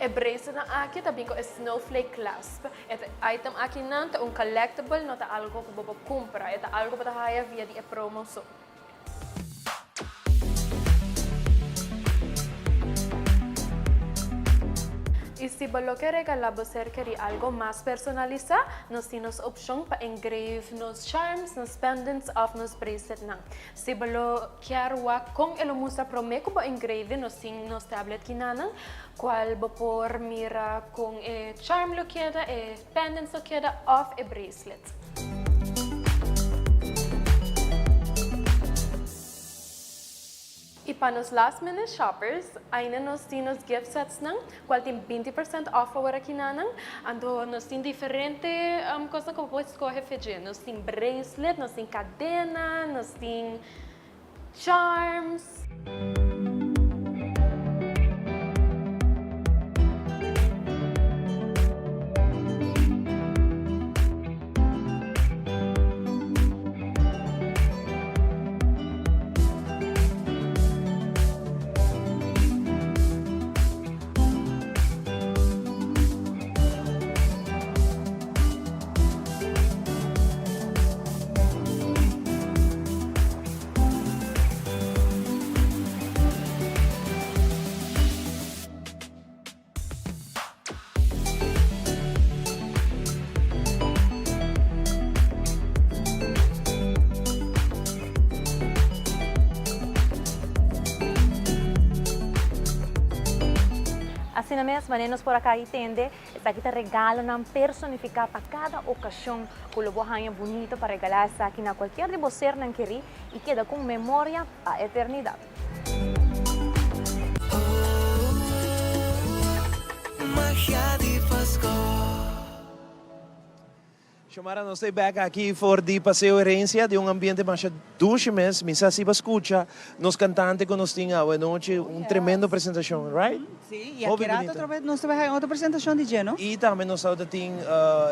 [SPEAKER 4] E braceletnan aki ta bin ku e snowflake clasp. E item akinan ta un collectible no ta algo ku bo por kumpra. E ta algo bo ta haya via di e promo so. I si bo lo ke regalá bo ser kerí algo mas personalisá, nos tin nos opshon pa engrave nos charms, nos pendants òf nos braceletnan. Si bo lo kier wak kon e lo mustra promé ku bo engrave, nos tin nos tablet kinanan, kual bo por mira kon e charm lo keda, e pendants lo keda òf e bracelet. I pa nos last minute shoppers, ainda nos tin nos gift setsnan, cual tin 20 percent off awor aki nanan. Anto nos tin diferente cosnan cu bo por scoge fe dje. Nos tin bracelet, nos tin cadena, nos tin charms.
[SPEAKER 19] Asina mes, manera nos por a kai tende, esaki ta regalonan personifiká pa kada okashon ku lo bo haña bunito pa regalá esaki na kualkier di bo sernan kerí i keda ku un memoria pa eternidat.
[SPEAKER 7] Magia di Pasco.
[SPEAKER 1] Xiomara, nos ta bek aki for di Paseo Herencia den un ambiente masha dushi mes. Mi sa si bo a scucha nos cantante cu nos tin awe nochi, un tremendo presentacion, right?
[SPEAKER 2] Sí, y aki rato otra vez nos ta bay haña otro presentacion di dje, no?
[SPEAKER 1] Y tambe nos ta tin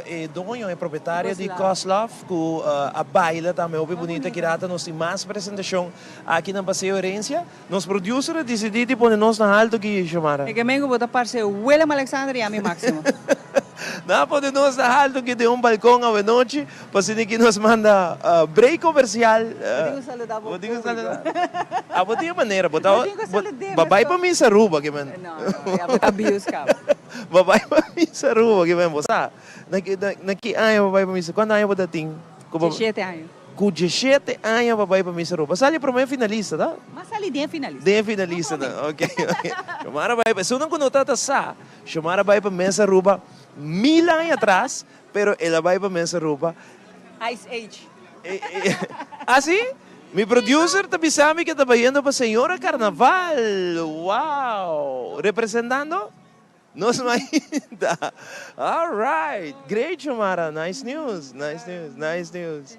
[SPEAKER 1] e doño, e propietario di Coslove cu a baila tambe hopi bunita. Aki rato nos tin mas presentacion Aki na Paseo Herencia, nos producer a dicidi di pone nos na halto aki, Xiomara.
[SPEAKER 2] E ke men ku bo ta parce Willem Alexander i ami Maximo.
[SPEAKER 1] Nan a pone nos na halto aki den un balcon awenochi, pa asina ki nos manda break comercial.
[SPEAKER 2] Bo tin ku saluda bo
[SPEAKER 1] Bo tin ku
[SPEAKER 2] público.
[SPEAKER 1] saluda. Ah, bo tin e manera, bo ta
[SPEAKER 2] Bo tin ku salud'é,
[SPEAKER 1] Bo bai
[SPEAKER 2] mesco.
[SPEAKER 1] pa Miss Aruba ke men.
[SPEAKER 2] No, no, ya bo ta abuse kaba.
[SPEAKER 1] Bo bai pa Miss Aruba ke men, bo sa. Na ki na ki aña bo bai pa Miss, kuantu aña bo ta tin ku bo.
[SPEAKER 2] Diesshete aña.
[SPEAKER 1] Ku diesshete aña pa bai pa Miss Aruba. Sali promé finalista, ta?
[SPEAKER 2] M'a sali den finalista.
[SPEAKER 1] Den finalista ta, ok, ok. Xiomara bai pa, esunnan ku no tabata sa, Xiomara bai pa Miss Aruba mil aña atras, pero el a bai pa Miss Aruba.
[SPEAKER 2] Ice Age.
[SPEAKER 1] Ah si? Mi producer ta bisa mi ke ta bayendo pa Señora Carnaval. Wow! Representando? Nos mainta. All right. Great, Xiomara. Nice news. Nice news. Nice news.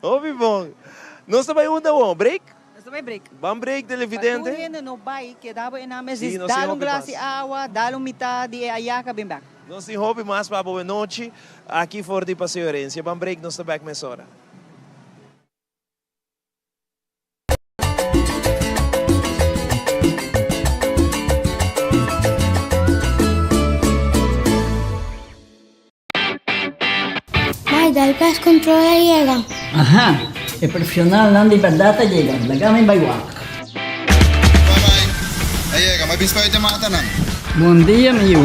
[SPEAKER 1] Hopi bon. Nos ta bai unda awor? Break?
[SPEAKER 2] Nos ta bai break.
[SPEAKER 1] Ban break, televidente.
[SPEAKER 2] Pa tur hende no bai, keda bo enan mes.
[SPEAKER 1] Sí,
[SPEAKER 2] Dis
[SPEAKER 1] nos tin
[SPEAKER 2] dal un
[SPEAKER 1] hopi
[SPEAKER 2] glas
[SPEAKER 1] mas.
[SPEAKER 2] di awa, dal un mitad di e ayaka, bin bek.
[SPEAKER 1] Nos tin hopi mas pa bo nochi aki for di Paseo Herencia. Ban break, nos ta bek mesora.
[SPEAKER 5] Mai, dal pest control a yega.
[SPEAKER 22] Aha, e profesionalnan di berdad a yega, laga mi bai wak.
[SPEAKER 23] A yega, ma bispa e matanan.
[SPEAKER 22] Bon dia mi yu,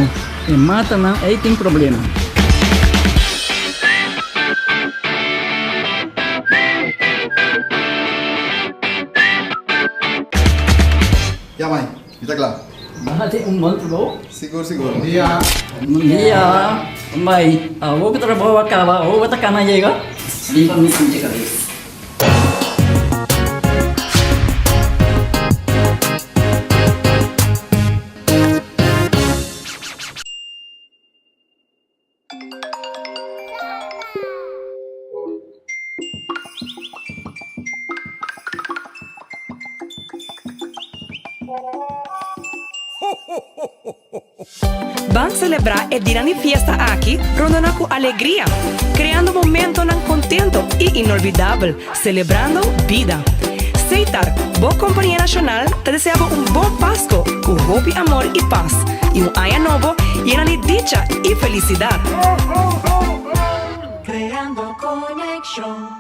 [SPEAKER 22] e matanan ei tin problema.
[SPEAKER 23] Ya mai, mi ta kla.
[SPEAKER 22] Bo tin un bon trabou?
[SPEAKER 23] Sigur, sigur. Bon dia.
[SPEAKER 22] Bon dia. Mai, awor ku trabou a kaba, awor bo ta kana yega? Limpa mi pinche kabes.
[SPEAKER 10] Ban selebrá e dinan di fiesta aki rondona ku alegria, kreando momentonan kontento i inolvidabel, selebrando bida. Seitar, bo kompania nashonal, ta desea bo un bon Pasko ku hopi amor i pas, i un aña nobo yena di dicha i felisidat.
[SPEAKER 24] Creando conexion.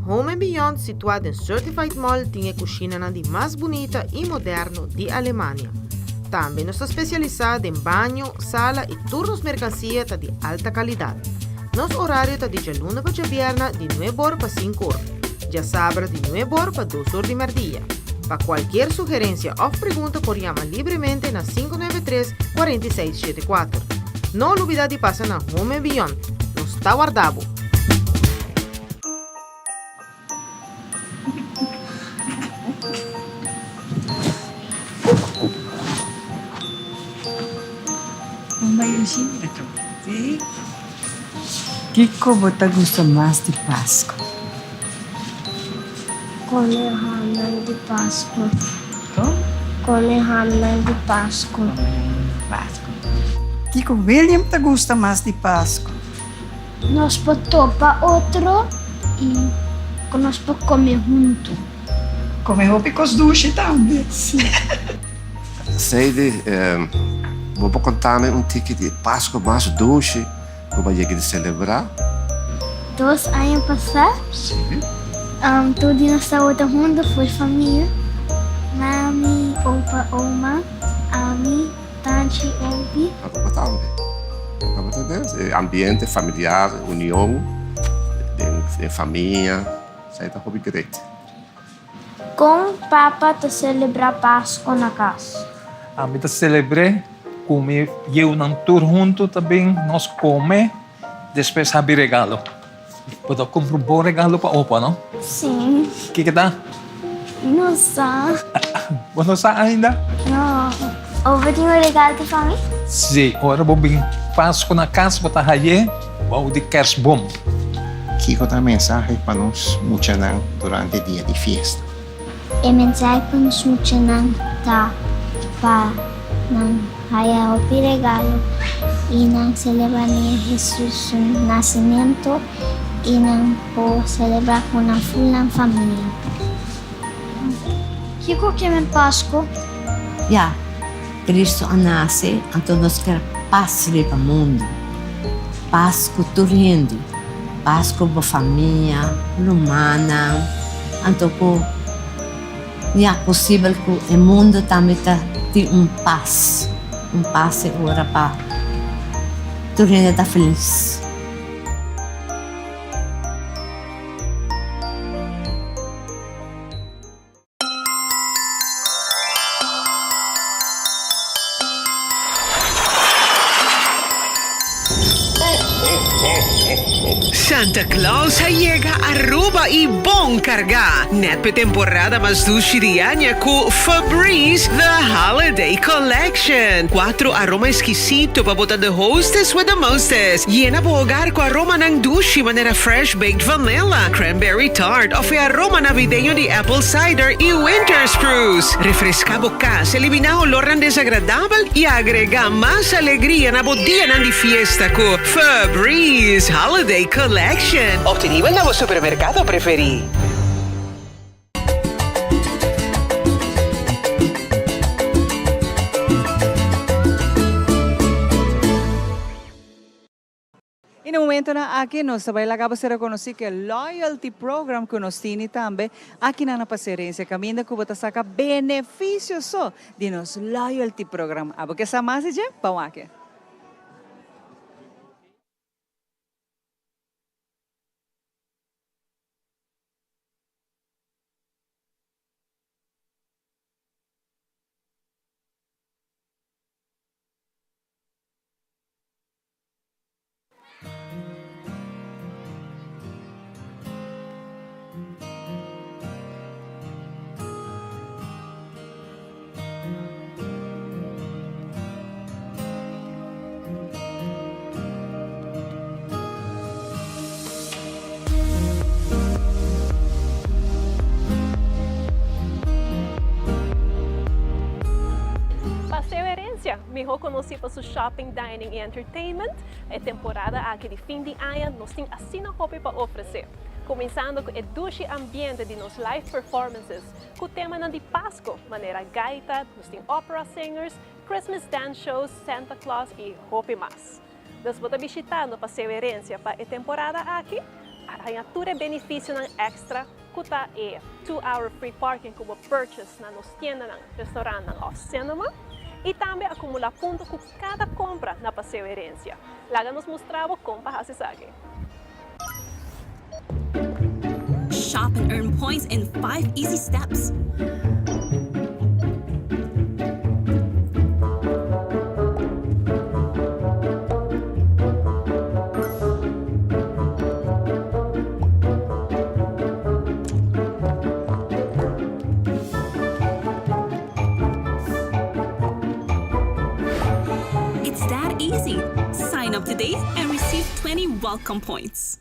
[SPEAKER 25] Home and Beyond situá den Certified Mall tin e kushinanan di mas bunita i moderno di Alemania. Tambe nos ta spesialisá den baño, sala i tur nos merkansia ta di alta kalidat. Nos orario ta di djaluna pa djabièrna di nueb'or pa sink'or, djasabra di nueb'or pa dos'or di mèrdia. Pa kualkier sugerensia òf pregunta por yama libremente na 593 46 74. No lubidá di pasa na Home and Beyond. Nos ta warda bo!
[SPEAKER 26] Kiko bo ta gusta mas di Pasku?
[SPEAKER 5] Come hamnan di Pasku. Come hamnan di Pasku.
[SPEAKER 26] Kiko William ta gusta mas di Pasku?
[SPEAKER 5] Nos por topa otro i ku nos por kome huntu.
[SPEAKER 26] Kome hopi kos dushi tambe.
[SPEAKER 5] Sí.
[SPEAKER 27] Sadie, bo por konta mi un tiki di e Pasku mas dushi ku bo a yega di selebrá?
[SPEAKER 5] Dos aña pasá, tur di nos tabata huntu for famia, mami, opa, oma, ami. Tanchi Obi.
[SPEAKER 27] Aruba tambe. Aruba ta den e ambiente familiar, union den famia, esei ta hopi great.
[SPEAKER 5] Kon papa ta selebrá Pasko na kas?
[SPEAKER 28] Ami ta selebr'é ku mi yiunan tur huntu ta bin nos kome, despues habi regalo. Bo ta kumpra un bon regalo pa opa, no?
[SPEAKER 5] Sí.
[SPEAKER 28] Kiko ta?
[SPEAKER 5] No sa.
[SPEAKER 28] Bo no sa ainda?
[SPEAKER 5] No. Opa tin un regalo pa mi?
[SPEAKER 28] Sí. Ora bo bin Pasku na kas bo ta haye bou di kersboom.
[SPEAKER 29] Kiko ta mensahe pa nos muchanan durante dia di fiesta?
[SPEAKER 5] E mensahe pa nos muchanan ta pa nan haya hopi regalo i nan selebrá Niño Hesus su nasementu i nan por selebrá ku nan ful nan famia. Kiko ke men Pasku?
[SPEAKER 30] Ya, Kristu a nase, anto nos ker pas riba mundu, pas ku tur hende. Pas ku bo famia, rumannan, anto ku ya posibel ku e mundu tambe ta tin un pas, un pas e ora pa tur hende ta felis.
[SPEAKER 3] Santa Claus a yega Aruba y bon carga! Net p'e temporada mas dushi di aña cu Febreze The Holiday Collection. Cuatro aroma exquisito pa bo ta the hostess with the mostest. Yena bo hogar cu aromanan dushi manera fresh baked vanilla, cranberry tart of e aroma navideño di apple cider y winter spruce. Refresca bo cas, elimina olornan desagradabel y agrega mas alegria na bo dianan di fiesta cu Febreze Holiday Collection. Obtenibel na bo supermercado preferi.
[SPEAKER 2] Y na momentonan aki nos ta bay laga bo ser reconoci cu e Loyalty Program cu nos tini tambe aki na na Paseo Herencia caminda cu bo ta saca beneficio so di nos Loyalty Program. Abo ke sa mas di dje? Ban wak.
[SPEAKER 4] Paseo Herencia, mihó konosí pa su shopping, dining i entertainment, e temporada aki di fin di aña nos tin asina hopi pa ofresé. Kuminsando ku e dushi ambiente di nos live performances ku temanan di Pasko, manera gaita, nos tin opera singers, Christmas dance shows, Santa Claus i hopi mas. Dus bo ta bishitando Paseo Herencia pa e temporada aki? Haña tur e benefisionan extra ku ta e two hour free parking ku bo purchase na nos tiendanan, restaurantnan òf cinema i tambe akumulá punto ku kada kompra na Paseo Herencia. Laga nos mustra bo kon pa hasi esaki.
[SPEAKER 6] Shop and earn points in 5 easy steps. It's that easy! Sign up today and receive 20 welcome points.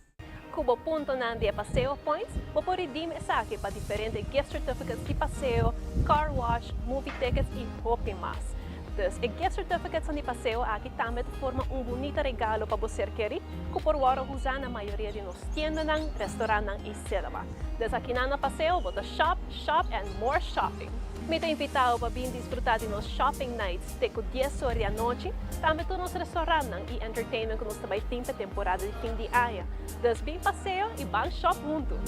[SPEAKER 4] Ku bo puntonan di e Paseo Points, bo por redeem esaki pa diferente gift certificates di paseo, car wash, movie tickets y hopi mas. Dus e gift certificatesnan di paseo aki tambe ta forma un bunita regalo pa bo ser keri ku por wòrdu usa na mayoria di nos tiendanan, restaurantnan y cinema. Dus akinan na paseo bo ta shop, shop and more shopping! Mi ta invita bo pa bin disfruta di nos shopping nights te ku dies or di anochi, tambe tur nos restaurantnan y entertainment ku nos ta bai tin pa e temporada di fin di aña. Dus bin paseo y ban shop huntu!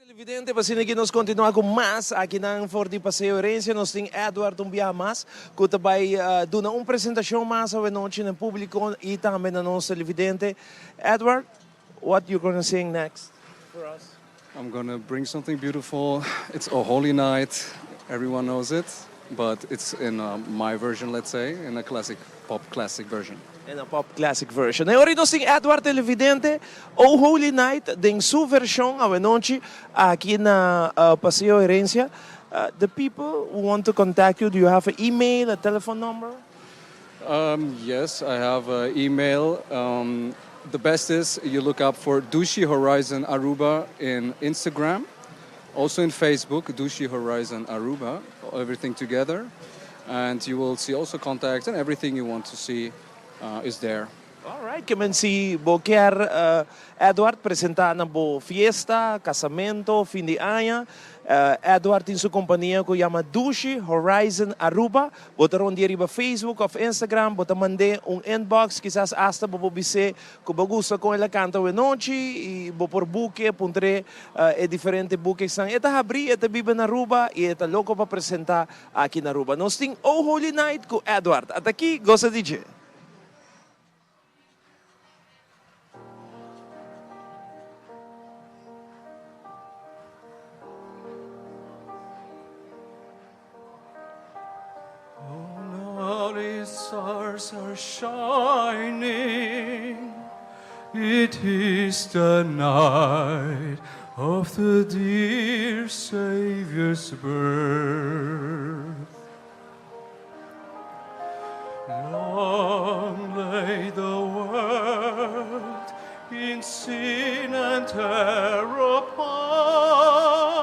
[SPEAKER 1] Televidente, pa asina ki nos kontinua ku mas akinan for di Paseo Herencia. Nos tin Edward un biaha mas ku ta bai duna un presentashon mas awenochi na públiko i tambe na nos televidente. Edward, what you gonna sing next for us?
[SPEAKER 8] I'm gonna bring something beautiful. It's O Holy Night, everyone knows it, but it's in my version, let's say, in a classic pop classic version.
[SPEAKER 1] In a pop classic version. E ora nos tin Edward Televidente, O Holy Night den su version awenochi aki na Paseo Herencia. The people who want to contact you, do you have a email, a telephone number?
[SPEAKER 8] Um, yes, I have an email. Um, the best is you look up for Dushi Horizon Aruba in Instagram, also in Facebook, Dushi Horizon Aruba, everything together. And you will see also contacts and everything you want to see uh, is there.
[SPEAKER 1] All right. Alright, ke men si bo kier Edward presenta na bo fiesta, casamento, fin di aña, Edward tin su compania cu yama Dushi Horizon Aruba. Bo ta rondie riba Facebook of Instagram, bo ta mand'é un inbox, kisas hasta bo por bis'é cu bo gusta con el a canta awenochi y bo por buke, puntr'é e diferente bukesnan. E ta habrí, e ta biba na Aruba y e ta loco pa presenta aki na Aruba. Nos tin Oh Holy Night cu Edward. Ata aki, gosa di dje.
[SPEAKER 9] All stars are shining It is the night of the dear Savior's birth Long lay the world in sin and terror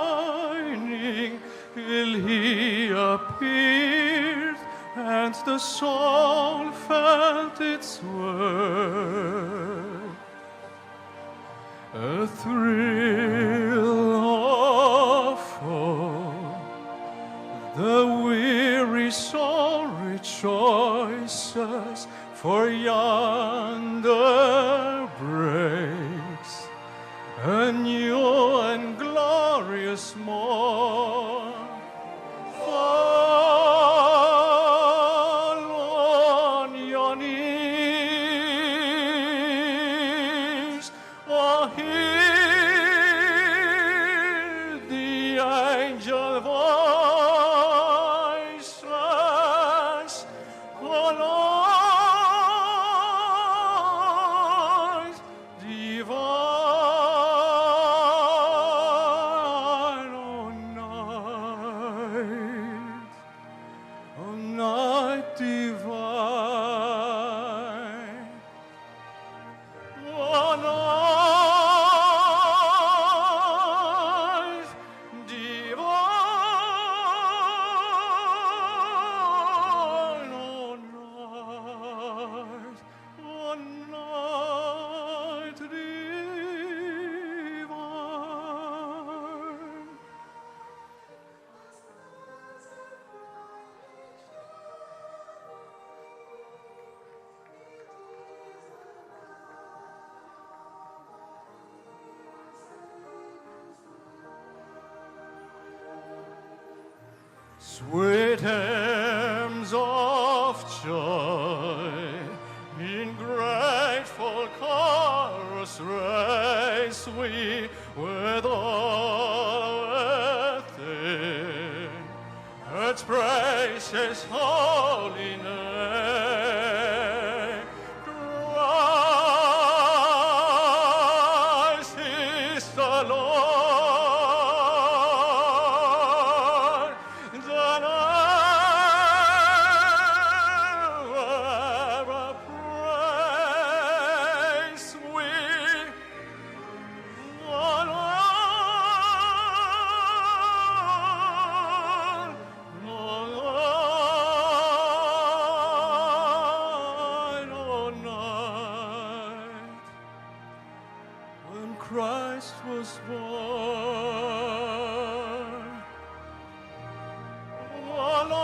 [SPEAKER 9] pining Till he appeared and the soul felt its worth. A thrill of hope, the weary soul rejoices, for yonder breaks a new and glorious morn. Fall on your knees, oh, hear the angel voices, oh, Lord, divine, oh, night, oh, night divine. Oh, night divine, oh, night, oh, night divine. Sweet hymns of joy in grateful chorus raise we with all within. Let's praise His holy name. Christ is the Lord, the Lamb praise we. The Lord, the Lord, oh night when Christ was born. The light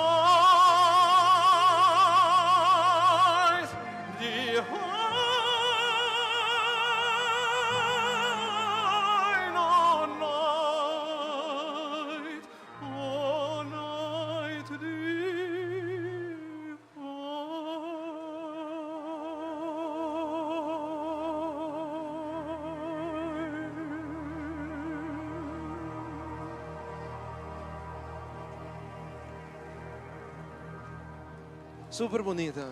[SPEAKER 9] divine, oh night, oh night divine.
[SPEAKER 1] Super bunita.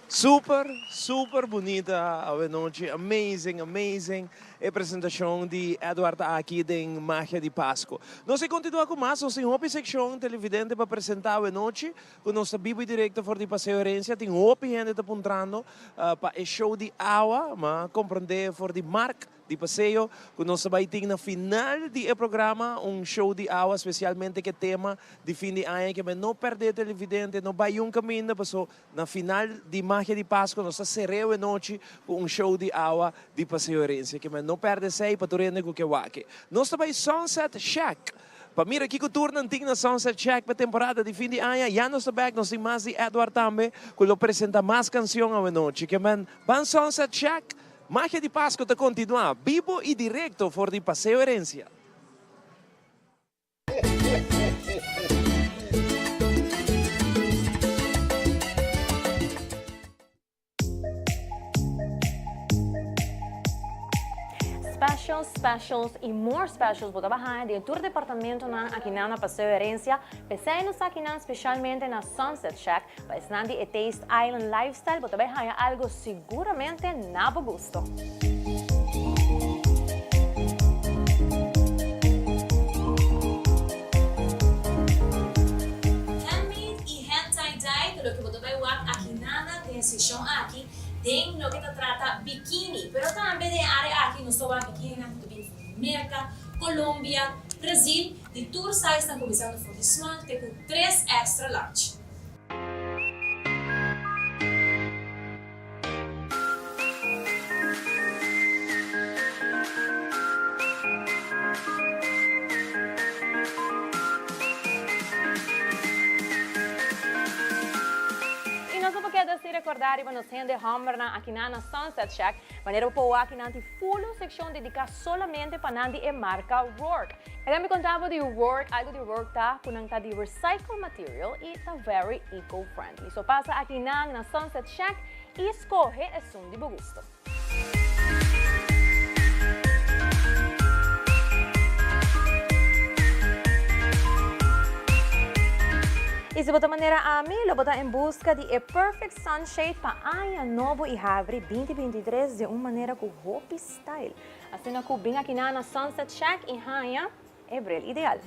[SPEAKER 1] Super, super bunita awenochi. Amazing, amazing. e presentacion di Edward aki den Magia di Pasco. Nos a continua cu mas, nos tin hopi seccion televidente pa presenta awe nochi, cu nos ta bibo y directo for di Paseo Herencia. Tin hopi hende ta puntrando pa e show di awa, ma comprende for di Mark di Paseo cu nos ta bay tin na final di e programa un show di awa specialmente cu e tema di fin di aña ke men no perde televidente, no bay un caminda paso Na final di Magia di Pasco nos ta sereo e nochi cu un show di awa di Paseo Herencia. Ke men no perde esey pa tur hende cu ke wak. Nos ta bay Sunset Shack pa mira kico tur nan tin na Sunset Shack pa temporada di fin di aña. Ya nos ta bek, nos tin mas di Edward tambe cu lo presenta mas cancion awe nochi. Ke men ban Sunset Shack, Magia di Pasco ta continua bibo y directo for di Paseo Herencia.
[SPEAKER 19] Specials, specials y more specials bo ta baha den tur departamentonan akinan na Paseo Herencia. P'esei nos ta akinan specialmente na Sunset Shack. Pa esnan di e Taste Island Lifestyle bo ta bai haña algo siguramente na bo gusto. Handmade y hand tie dye ta loke bo ta bai wak aki nada den e seccion aki den loke ta trata bikini. Pero tambe den e area aki nos ta wak bikininan ku ta bini for di Merca, Colombia, Brazil, di tur size nan kuminsando for di small te ku tres extra large. Y nos no por keda sin recorda riba nos hende hombernan akinan na Sunset Shack, manera bo por wak nan tin full un seccion dedica solamente pa nan di e marca Roark. E tambe conta bo di Roark, algo di Roark ta cu nan ta di recycle material y ta very eco friendly. So pasa aki nan na Sunset Shack y scoge esun di bo gusto. Y si bo ta manera ami, lo bo ta en busca di e perfect sunshade pa aña nobo y habri 2023 den un manera cu hopi style. Asina ku bin akinan na Sunset Shack i haña e bril ideal.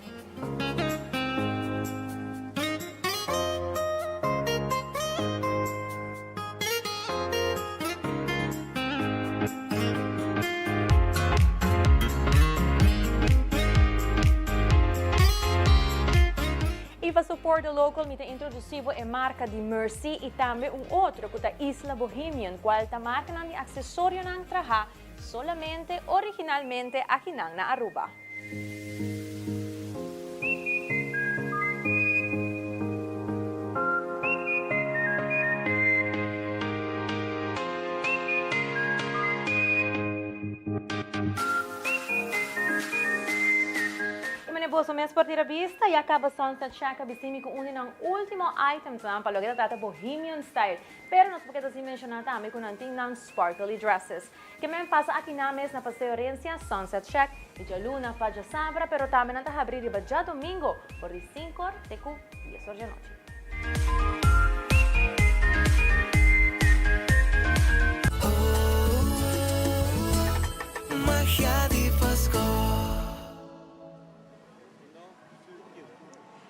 [SPEAKER 19] I pa support the local mi ta introduci bo e marca di Mercy i tambe un otro cu ta Isla Bohemian cual ta marcanan di accesorionan traha Solamente originalmente akinan na Aruba. I mane boso mes por tira bista, ya caba Sunset Shack a bisti mi cu un di nan ultimo itemsnan pa loke ta trata Bohemian Style. Pero nos por keda sin menciona tambe cu nan tin nan sparkly dresses. Ke men pasa aki nan mes na Paseo Herencia, Sunset Shack, di djaluna pa djasabra, pero tambe nan ta habri riba djadomingo for di sinkor te ku dies or djanochi.
[SPEAKER 7] Magia di Pasco.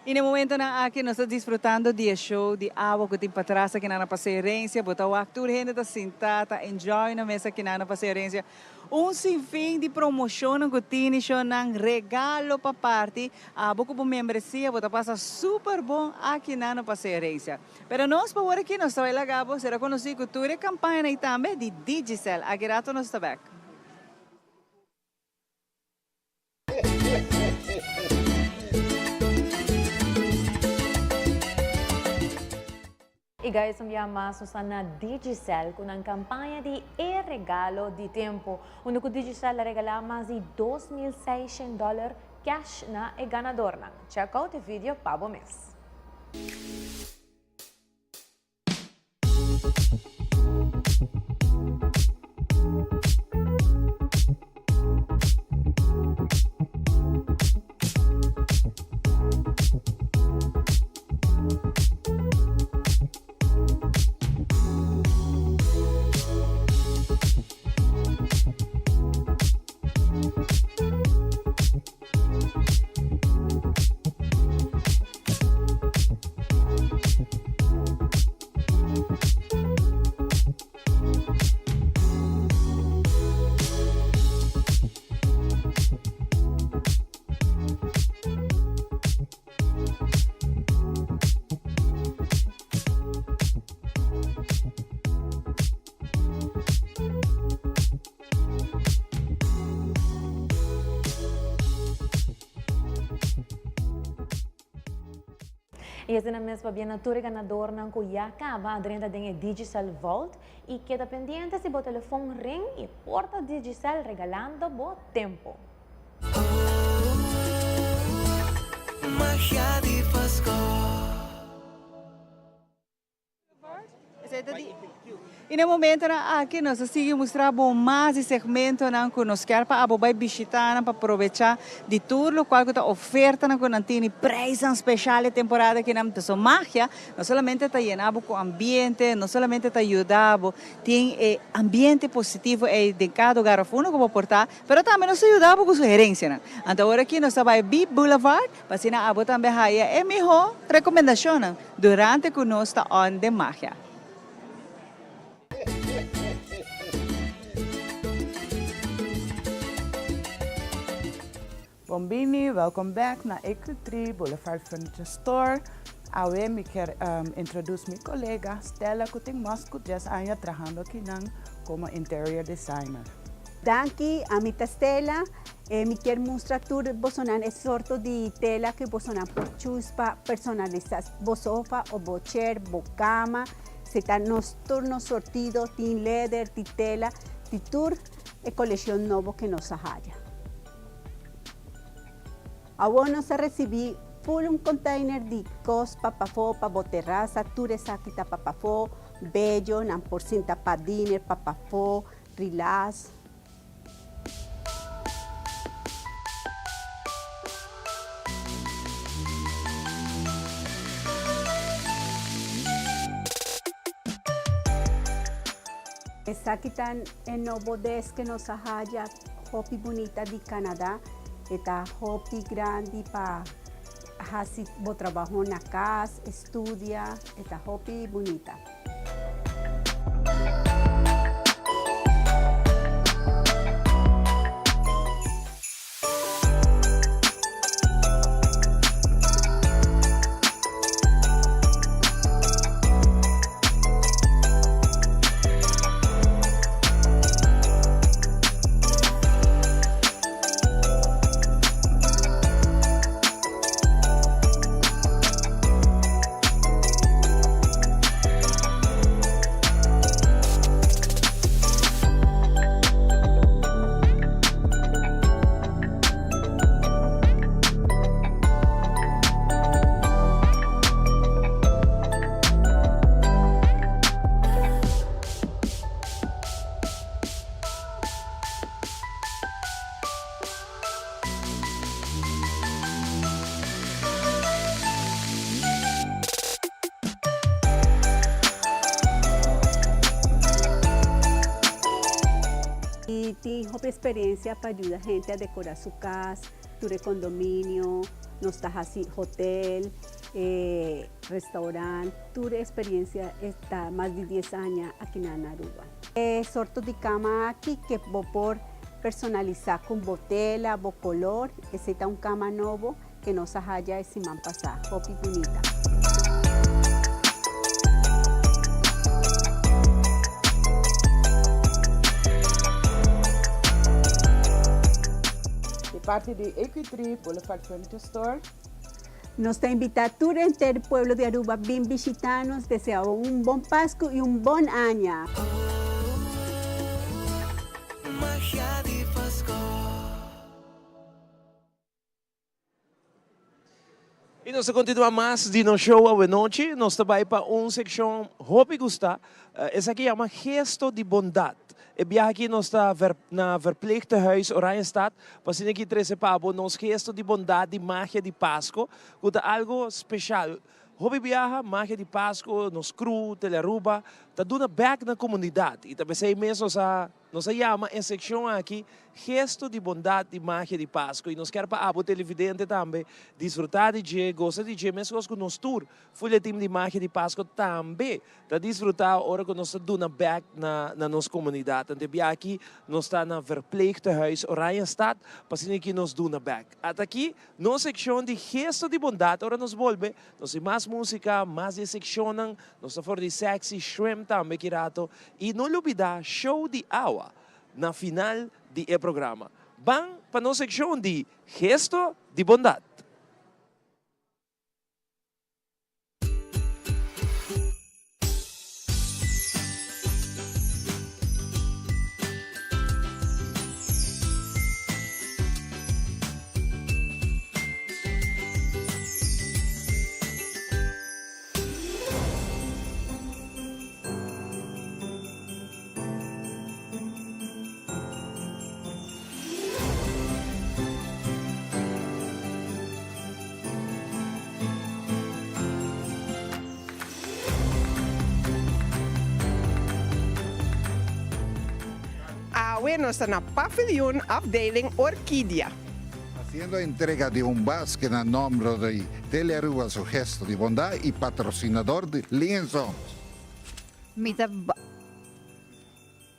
[SPEAKER 2] Y na e momentonan aki nos ta disfrutando di e show di awa cu tin patras aki na Paseo Herencia. Bo ta wak tur hende ta sinta, ta enjoy na mesa aki na Paseo Herencia. Un sinfin di promocionnan cu tin y shownan, regalo pa parti. Abo cu bo membresia bo ta pasa super bon aki na Paseo Herencia. Pero nos pa wor aki nos ta bay laga bo sera conoci cu tur e campañanan y tambe di Digicel. Aki rato nos ta bek.
[SPEAKER 19] Y guys, un bia mas nos ta na Digicel cu nan campaña di E Regalo di Tempo, unda cu Digicel a regala mas di 2600 dollar cash na e ganadornan. Check out e video pa bo mes. Y asina mes pabien na tur e ganadornan cu ya caba a drenta den e Digicel Vault y keda pendiente si bo telefon ring y por ta Digicel regalando bo tempo.
[SPEAKER 7] Magia di Pasco.
[SPEAKER 2] Y na e momentonan aki nos ta sigui mustra bo mas di segmentonan cu nos kier pa abo bay bishita nan pa probecha di tur locual cu ta ofertanan cu nan tin y prijsnan special e temporada aki nan. Pasobra magia no solamente ta yena bo cu ambiente, no solamente ta yuda bo tin e ambiente positivo ey den cada hogar of uno cu bo por ta, pero tambe nos ta yuda bo cu sugerencianan. Anto awor aki nos ta bay Beep Boulevard. Pa asina abo tambe haya e miho recomendacionnan durante cu nos ta on den magia.
[SPEAKER 11] Bon bini, welcome back na EQ3 Boulevard Furniture Store. Awe mi kier introduce mi colega Stella cu tin mas cu dies aña trahando akinan como interior designer.
[SPEAKER 12] Danki, ami ta Stella. Mi kier mustra tur bosonan e sorto di tela ku bosonan por choose pa personalisa bo sofa o bo chair, bo kama. Si ta nos tur nos sortido, tin leder, tin tela, di tur e kolekshon nobo ku nos a haya. Awor nos a risibi ful un container di kos pa pafó, pa bo terasa, tur esaki ta pa pafó, bello, nan por sinta pa dinner, pa pafó, relax. Esaki ta e nobo desk ke nos a haya hopi bunita di Canada. E ta hopi grandi pa hasi bo trabaho na kas, estudia, e ta hopi bunita. Mi tin hopi experiencia pa yuda hende a decora su cas, tur e condominio, nos ta haci hotel, restaurant, tur e experiencia ta mas di dies aña aki na Aruba. E sorto di cama aki ke bo por personalisa cu bo tela, bo color, esey ta un cama nobo ke nos a haya e siman pasa. Hopi bunita.
[SPEAKER 11] Di parti di Equitree Boulevard Furniture Store.
[SPEAKER 12] Nos ta invita tur henter pueblo di Aruba bin bishita nos, desea bo un bon Pascu y un bon aña.
[SPEAKER 7] Magia di Pasco.
[SPEAKER 1] Y nos ta continua mas di nos show awenochi. Nos ta bay pa un seccion hopi gusta. Esaki yama Gesto di Bondad. E biaha aki nos ta na Verpleegtehuis Oranjestad pa asina aki trece pa bo nos gesto di bondad di magia di Pasco cu ta algo special. Hopi biaha magia di Pasco, nos crew, Telearuba ta duna bek na comunidad y ta pesey mes nos a Nos a yama e seccion aki Gesto di Bondad di Magia di Pasco y nos kier pa abo televidente tambe disfruta di dje, goza di dje mescos cu nos tur full e team di Magia di Pasco tambe ta disfruta ora cu nos ta duna bek na na nos comunidad. Anto e bia aki nos ta na Verpleegtehuis Oranjestad pa asina aki nos duna bek. Ata aki nos seccion di Gesto di Bondad ora nos bolbe nos tin mas musica, mas di e seccionnan, nos ta for di Sexy Shrimp tambe ki rato Y no lubida show di awa na final di e programa. Ban pa nos seccion di Gesto di Bondad.
[SPEAKER 3] Tambe nos ta na Paviljoen afdeling Orkidia.
[SPEAKER 13] Haciendo entrega di un basket na nomber di Telearuba su gesto di bondad y patrocinador di Lee Sons.
[SPEAKER 12] Mi ta.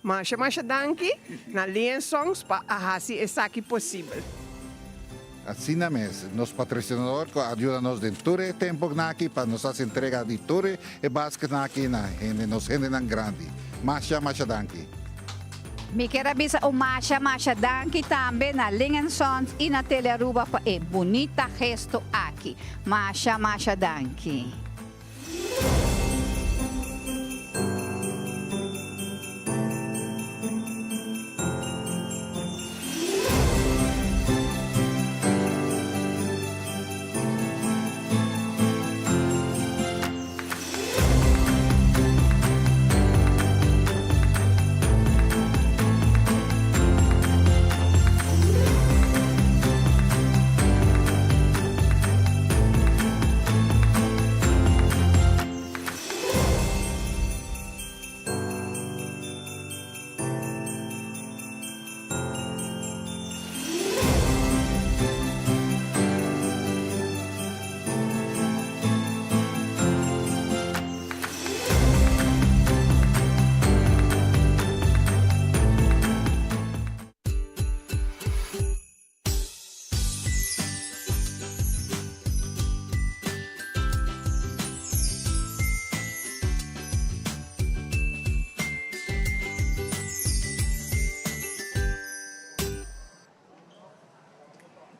[SPEAKER 3] Masha masha danki na Lee Sons pa a haci esaki posibel.
[SPEAKER 13] Asina mes, nos patrocinador cu a yuda nos den tur e temponan aki pa nos haci entrega di tur e basketnan aki na hende, nos hendenan grandi. Masha masha danki.
[SPEAKER 12] Mi kier a bisa un masha masha danki tambe na Ling Sons y na Telearuba pa e bunita gesto aki. Masha masha danki.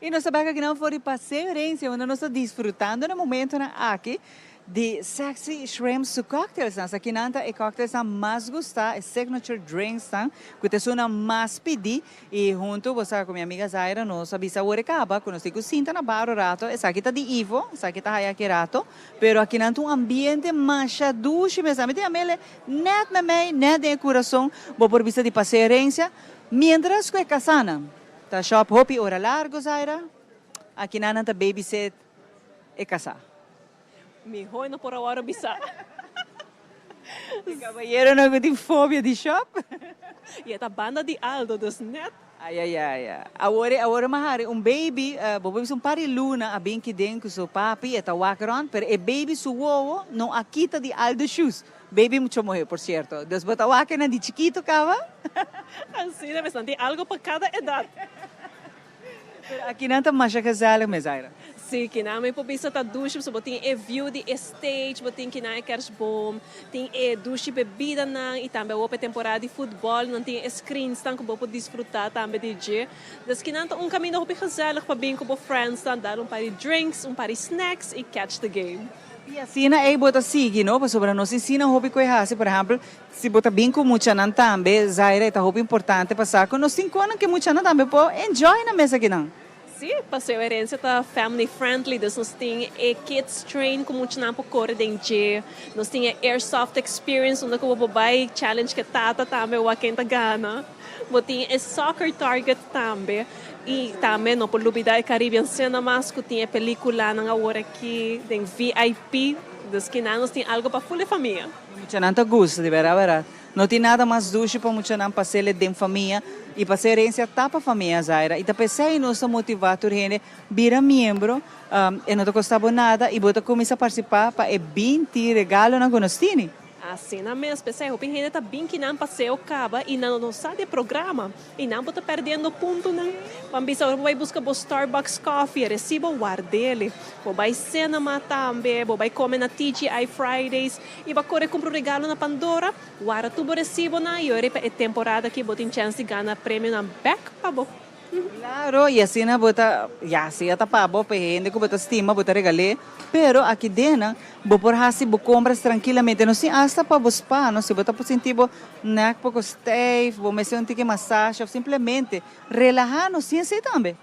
[SPEAKER 2] Y nos ta bek akinan for di Paseo Herencia unda nos ta disfrutando na momentonan aki di Sexy Shrimp su cocktailsnan. Esakinan ta e cocktailsnan mas gusta, e signature drinksnan cu ta esunnan mas pidi. Y hunto bo sa cu mi amiga Zaira nos a bisa awor e caba cu nos tin cu sinta na bar un rato. Esaki ta di Ivo, esaki ta haya aki rato. Pero akinan ta un ambiente masha dushi mes. Ami tin amele net memey, net den e curason. Bo por bisa di Paseo Herencia. Mientras cu e casanan ta shop hopi ora largo, Zaira, akinan nan ta babysit e casa.
[SPEAKER 6] Mihó no por awor bisa.
[SPEAKER 2] E kabayeronan ku tin fobia di shop.
[SPEAKER 6] I e ta banda di Aldo, dus net.
[SPEAKER 2] Ai ai ai. Awor e awor m'a hari un baby, bo por bisa un par di luna a bin kiden ku su papi, e ta wak rònt, pero e baby su wowo no a kita di Aldo shoes. Baby mucho muhé, por sierto. Dus bo ta wak nan di chikitu kaba.
[SPEAKER 6] Asina mes, nan tin algo pa kada edat.
[SPEAKER 2] Pero akinan ta masha gezellig mes, Zaira.
[SPEAKER 6] Sí, kinan mi por bisa ta dushi pasobra bo tin e view di e stage, bo tin kinan e kerstboom, tin e dushi bebidanan y tambe awor pa e temporada di futbol nan tin e screensnan cu bo por disfruta tambe di dje. Dus kinan ta un caminda hopi gezellig pa bin cu bo friendsnan, dal un par di drinks, un par di snacks y catch the game.
[SPEAKER 2] Y asina ey bo ta sigui, no? Pasobra nos tin sina hopi cu e haci, por ehempel, Si bo ta bin ku muchanan tambe, Zaira, e ta hopi importante pa sa ku nos tin konan ku e muchanan tambe por enjoy na mes akinan.
[SPEAKER 6] Sí, Paseo Herencia ta family friendly, dus nos tin e kids train ku muchanan por kore den dje. Nos tin e airsoft experience unda ku bo por bai challenge ku e tata tambe wak ken ta gana. Bo tin e soccer target tambe i tambe no por lubida e Caribbean Cinemas ku tin e peliculanan awor aki den VIP, dus kinan nos tin algo pa ful e famia.
[SPEAKER 2] Muchanan ta gusta, di berdad berdad. No tin nada mas dushi pa muchanan pas'el den famia y pasa herencia ta pa famia, Zaira. Y ta p'esey nos ta motiva tur hende bira miembro, e no ta costa bo nada y bo ta cuminsa participa pa e binti regalonan cu nos tini.
[SPEAKER 6] Asina mes, p'esey hopi hende ta bin kinan paseo caba y nan no sa di e programa. Y nan bo ta perdiendo puntonan. Ban bisa ora bo bai busca bo Starbucks coffee, e recibo ward'ele. Bo bai cinema tambe, bo bai come na TGI Fridays y bo a core cumpra un regalo na Pandora, warda tur bo recibonan y ora pa e temporada aki bo tin chance di gana premionan bek pa bo.
[SPEAKER 2] Claro, y asina bo ta, ya, sea ta pa bo, pa e hende cu bo ta stima, bo ta regal'é, pero aki den bo por haci bo compras trankilamente, no sin hasta pa bo spa, no, si bo ta por sinti bo nek poko stijf, bo mester un tiki masaje of simplemente relaha, no sin esey tambe.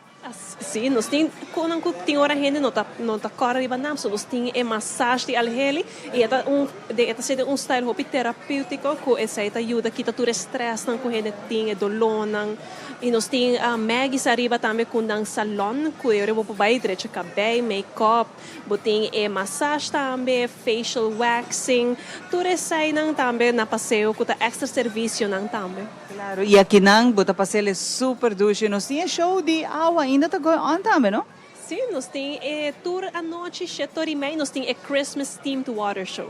[SPEAKER 6] Sí, nos tin konan ku tin ora hende no ta no ta kòrda riba nan, so nos tin e massage di alheli i e ta un e ta ser den un style hopi terapéutiko ku esei ta yuda kita tur e strèsnan ku hende tin, e dolónan. I nos tin Maggie's ariba tambe ku nan salon ku e ora bo por bai drecha kabei, make-up, bo tin e massage tambe, facial waxing, tur eseinan tambe na Paseo ku ta èkstra servisionan tambe.
[SPEAKER 2] Claro, y akinan bo ta pasel e super dushi. Nos tin e show di awa ainda ta going on tambe, no?
[SPEAKER 6] Sí, nos tin e tur anochi shete ora y mei nos tin e Christmas themed water show.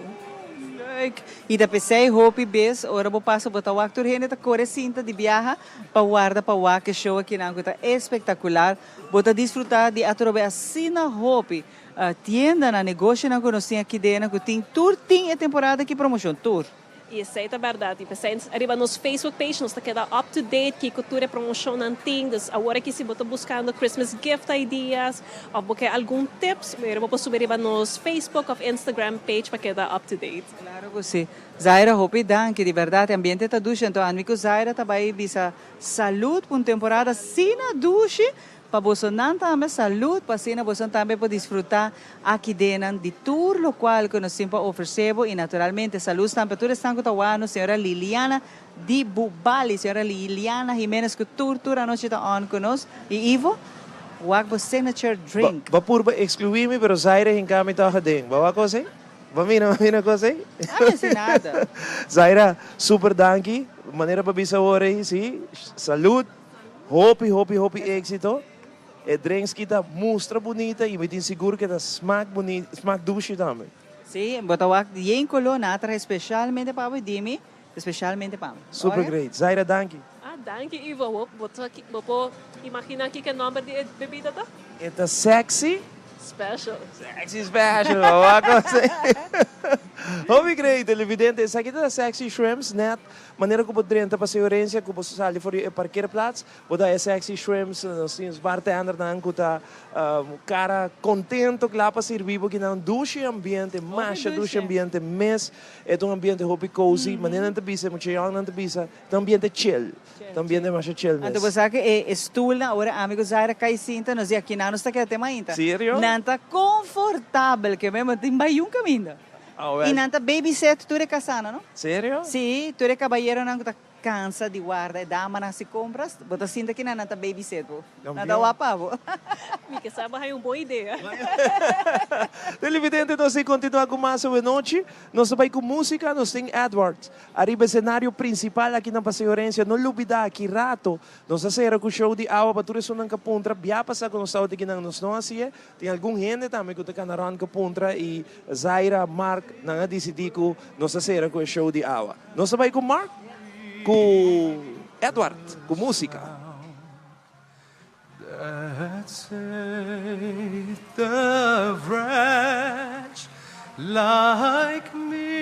[SPEAKER 2] Leuk! Y ta pesey hopi bes ora bo pasa bo ta wak tur hende ta core sinta di biaha pa warda pa wak e show akinan cu ta espectacular. Bo ta disfruta di atrobe asina hopi tiendanan, negoshonan cu nos tin aki dena cu tin tur tin e temporada aki promocion, tur.
[SPEAKER 6] I esei ta bèrdat. I p'esei riba nos Facebook page nos ta keda up to date kiko tur e promoshonnan tin. Dus awor aki si bo ta buskando Christmas gift ideas òf bo ke algun tips, bo por subi riba nos Facebook òf Instagram page pa keda up to date.
[SPEAKER 2] Klaro ku si. Zaira, hopi danki. Di bèrdat e ambiente ta dushi. Anto ami ku Zaira ta bai bisa salud pa un temporada asina dushi. Pa bosonan tambe salud, pa asina bosonan tambe por disfruta aki denan di tur locual cu nos tin pa ofrece bo y naturalmente salud tambe pa tur esnan cu ta wak nos señora Liliana di Bubali, señora Liliana Jimenez cu tur tur anochi ta on cu nos y Ivo wak bo signature drink.
[SPEAKER 1] Bo a purba exclui mi pero Zaira hinca mi toch aden. Bo a wak cos ey? Bo a mira, bo a mira cos ey?
[SPEAKER 2] A mi si nada.
[SPEAKER 1] Zaira, super danki. Manera bo a bisa awor ey, si, salud. Hopi hopi hopi éxito. E drinks ki ta mustra bunita y mi tin sigur ke ta smaak bunita, smaak dushi tambe.
[SPEAKER 2] Sí, bo ta wak yen color nan a traha especialmente pa bo y dimi especialmente pa mi.
[SPEAKER 1] Super great. Zaira danki.
[SPEAKER 6] Ah danki Ivo. Bo bo ta bo por imagina kiko e nomber di e bebida ta?
[SPEAKER 1] E ta sexy.
[SPEAKER 6] Special.
[SPEAKER 1] Sexy special, bo wak ose. Hopi great televidente, esaki ta Sexy Shrimps net Manera ku bo drenta pa Seorensia ku bo sali for di e parkeerplaats, bo ta e sexy shrimps, nos tin bartendernan ku ta kara kontento kla pa sirbi bo kinan dushi ambiente, masha dushi ambiente mes. E ta un ambiente hopi cozy, manera nan ta bisa, e mucha yòngnan ta bisa, ta un ambiente chill, ta un ambiente masha chill mes.
[SPEAKER 2] Anto bo sa ku e stoelnan ora ami ku Zaira kai sinta nos di akinan nos ta keda te mainta.
[SPEAKER 1] Serio?
[SPEAKER 2] Nan ta konfortabel ke men bo tin bai yun kaminda. I nan ta babysit tur e kasanan, no?
[SPEAKER 1] Serio?
[SPEAKER 2] Sí, tur e kabayeronan ku ta kansa di warda e damanan hasi kompras, bo ta sinta kinan nan ta babysit bo. Nan ta wapa bo.
[SPEAKER 6] Mi ke sa bo haña un bon idea.
[SPEAKER 1] Televidente, nos tin kontinuá ku mas awenochi. Nos ta bai ku músika, nos tin Edward ariba esenario prinsipal aki na Paseo Herencia. No lubidá, ki rato nos ta sera ku show di awa pa tur esunnan ka puntra. Bia pasá ku nos tabata kinan nos no hasié. Tin algun hende tambe ku ta kana rònt ku puntra i Zaira, Mark, nan a disidí ku nos ta sera ku e show di awa. Nos ta bai ku Mark ku Edward ku músika.
[SPEAKER 9] That saved the wretch like me.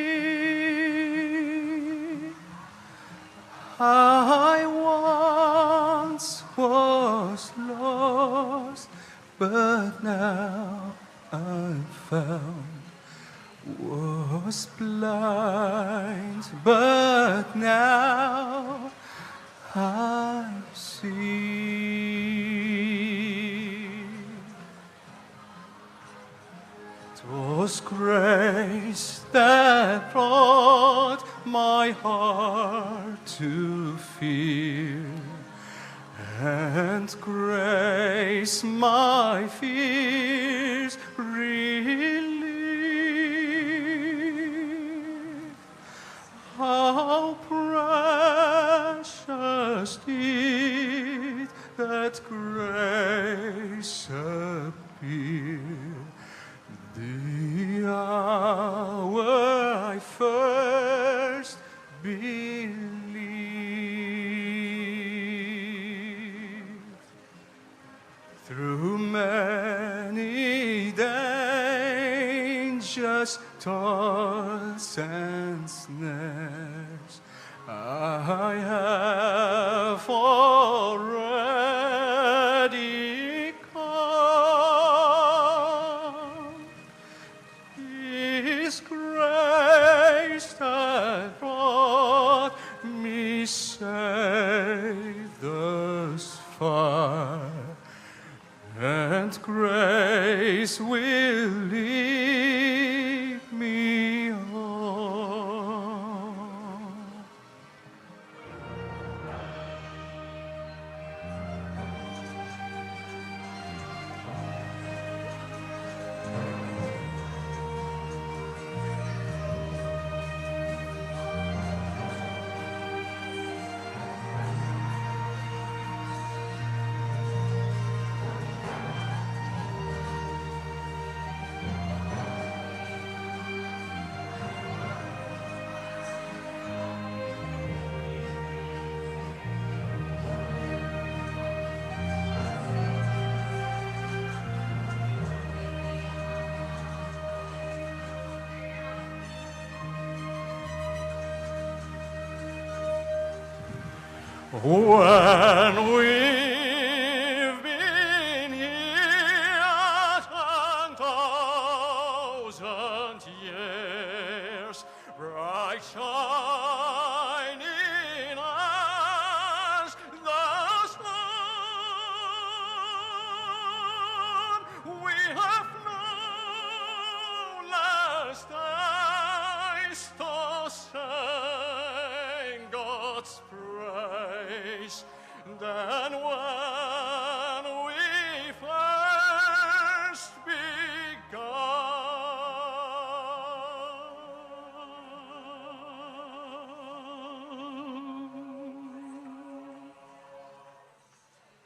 [SPEAKER 9] I once was lost, but now I'm found. Was blind, but now I see. 'Twas grace that brought my heart to fear, and grace my fears relieved. How precious did that grace appear the hour I first believed. Through many dangers, toils, and snares, I have already come. 'Tis grace that brought me safe thus far. And grace will lead me on. When we've been here 10,000 years, bright shining as the sun, we have no less days to sing God's praise than when we first begun.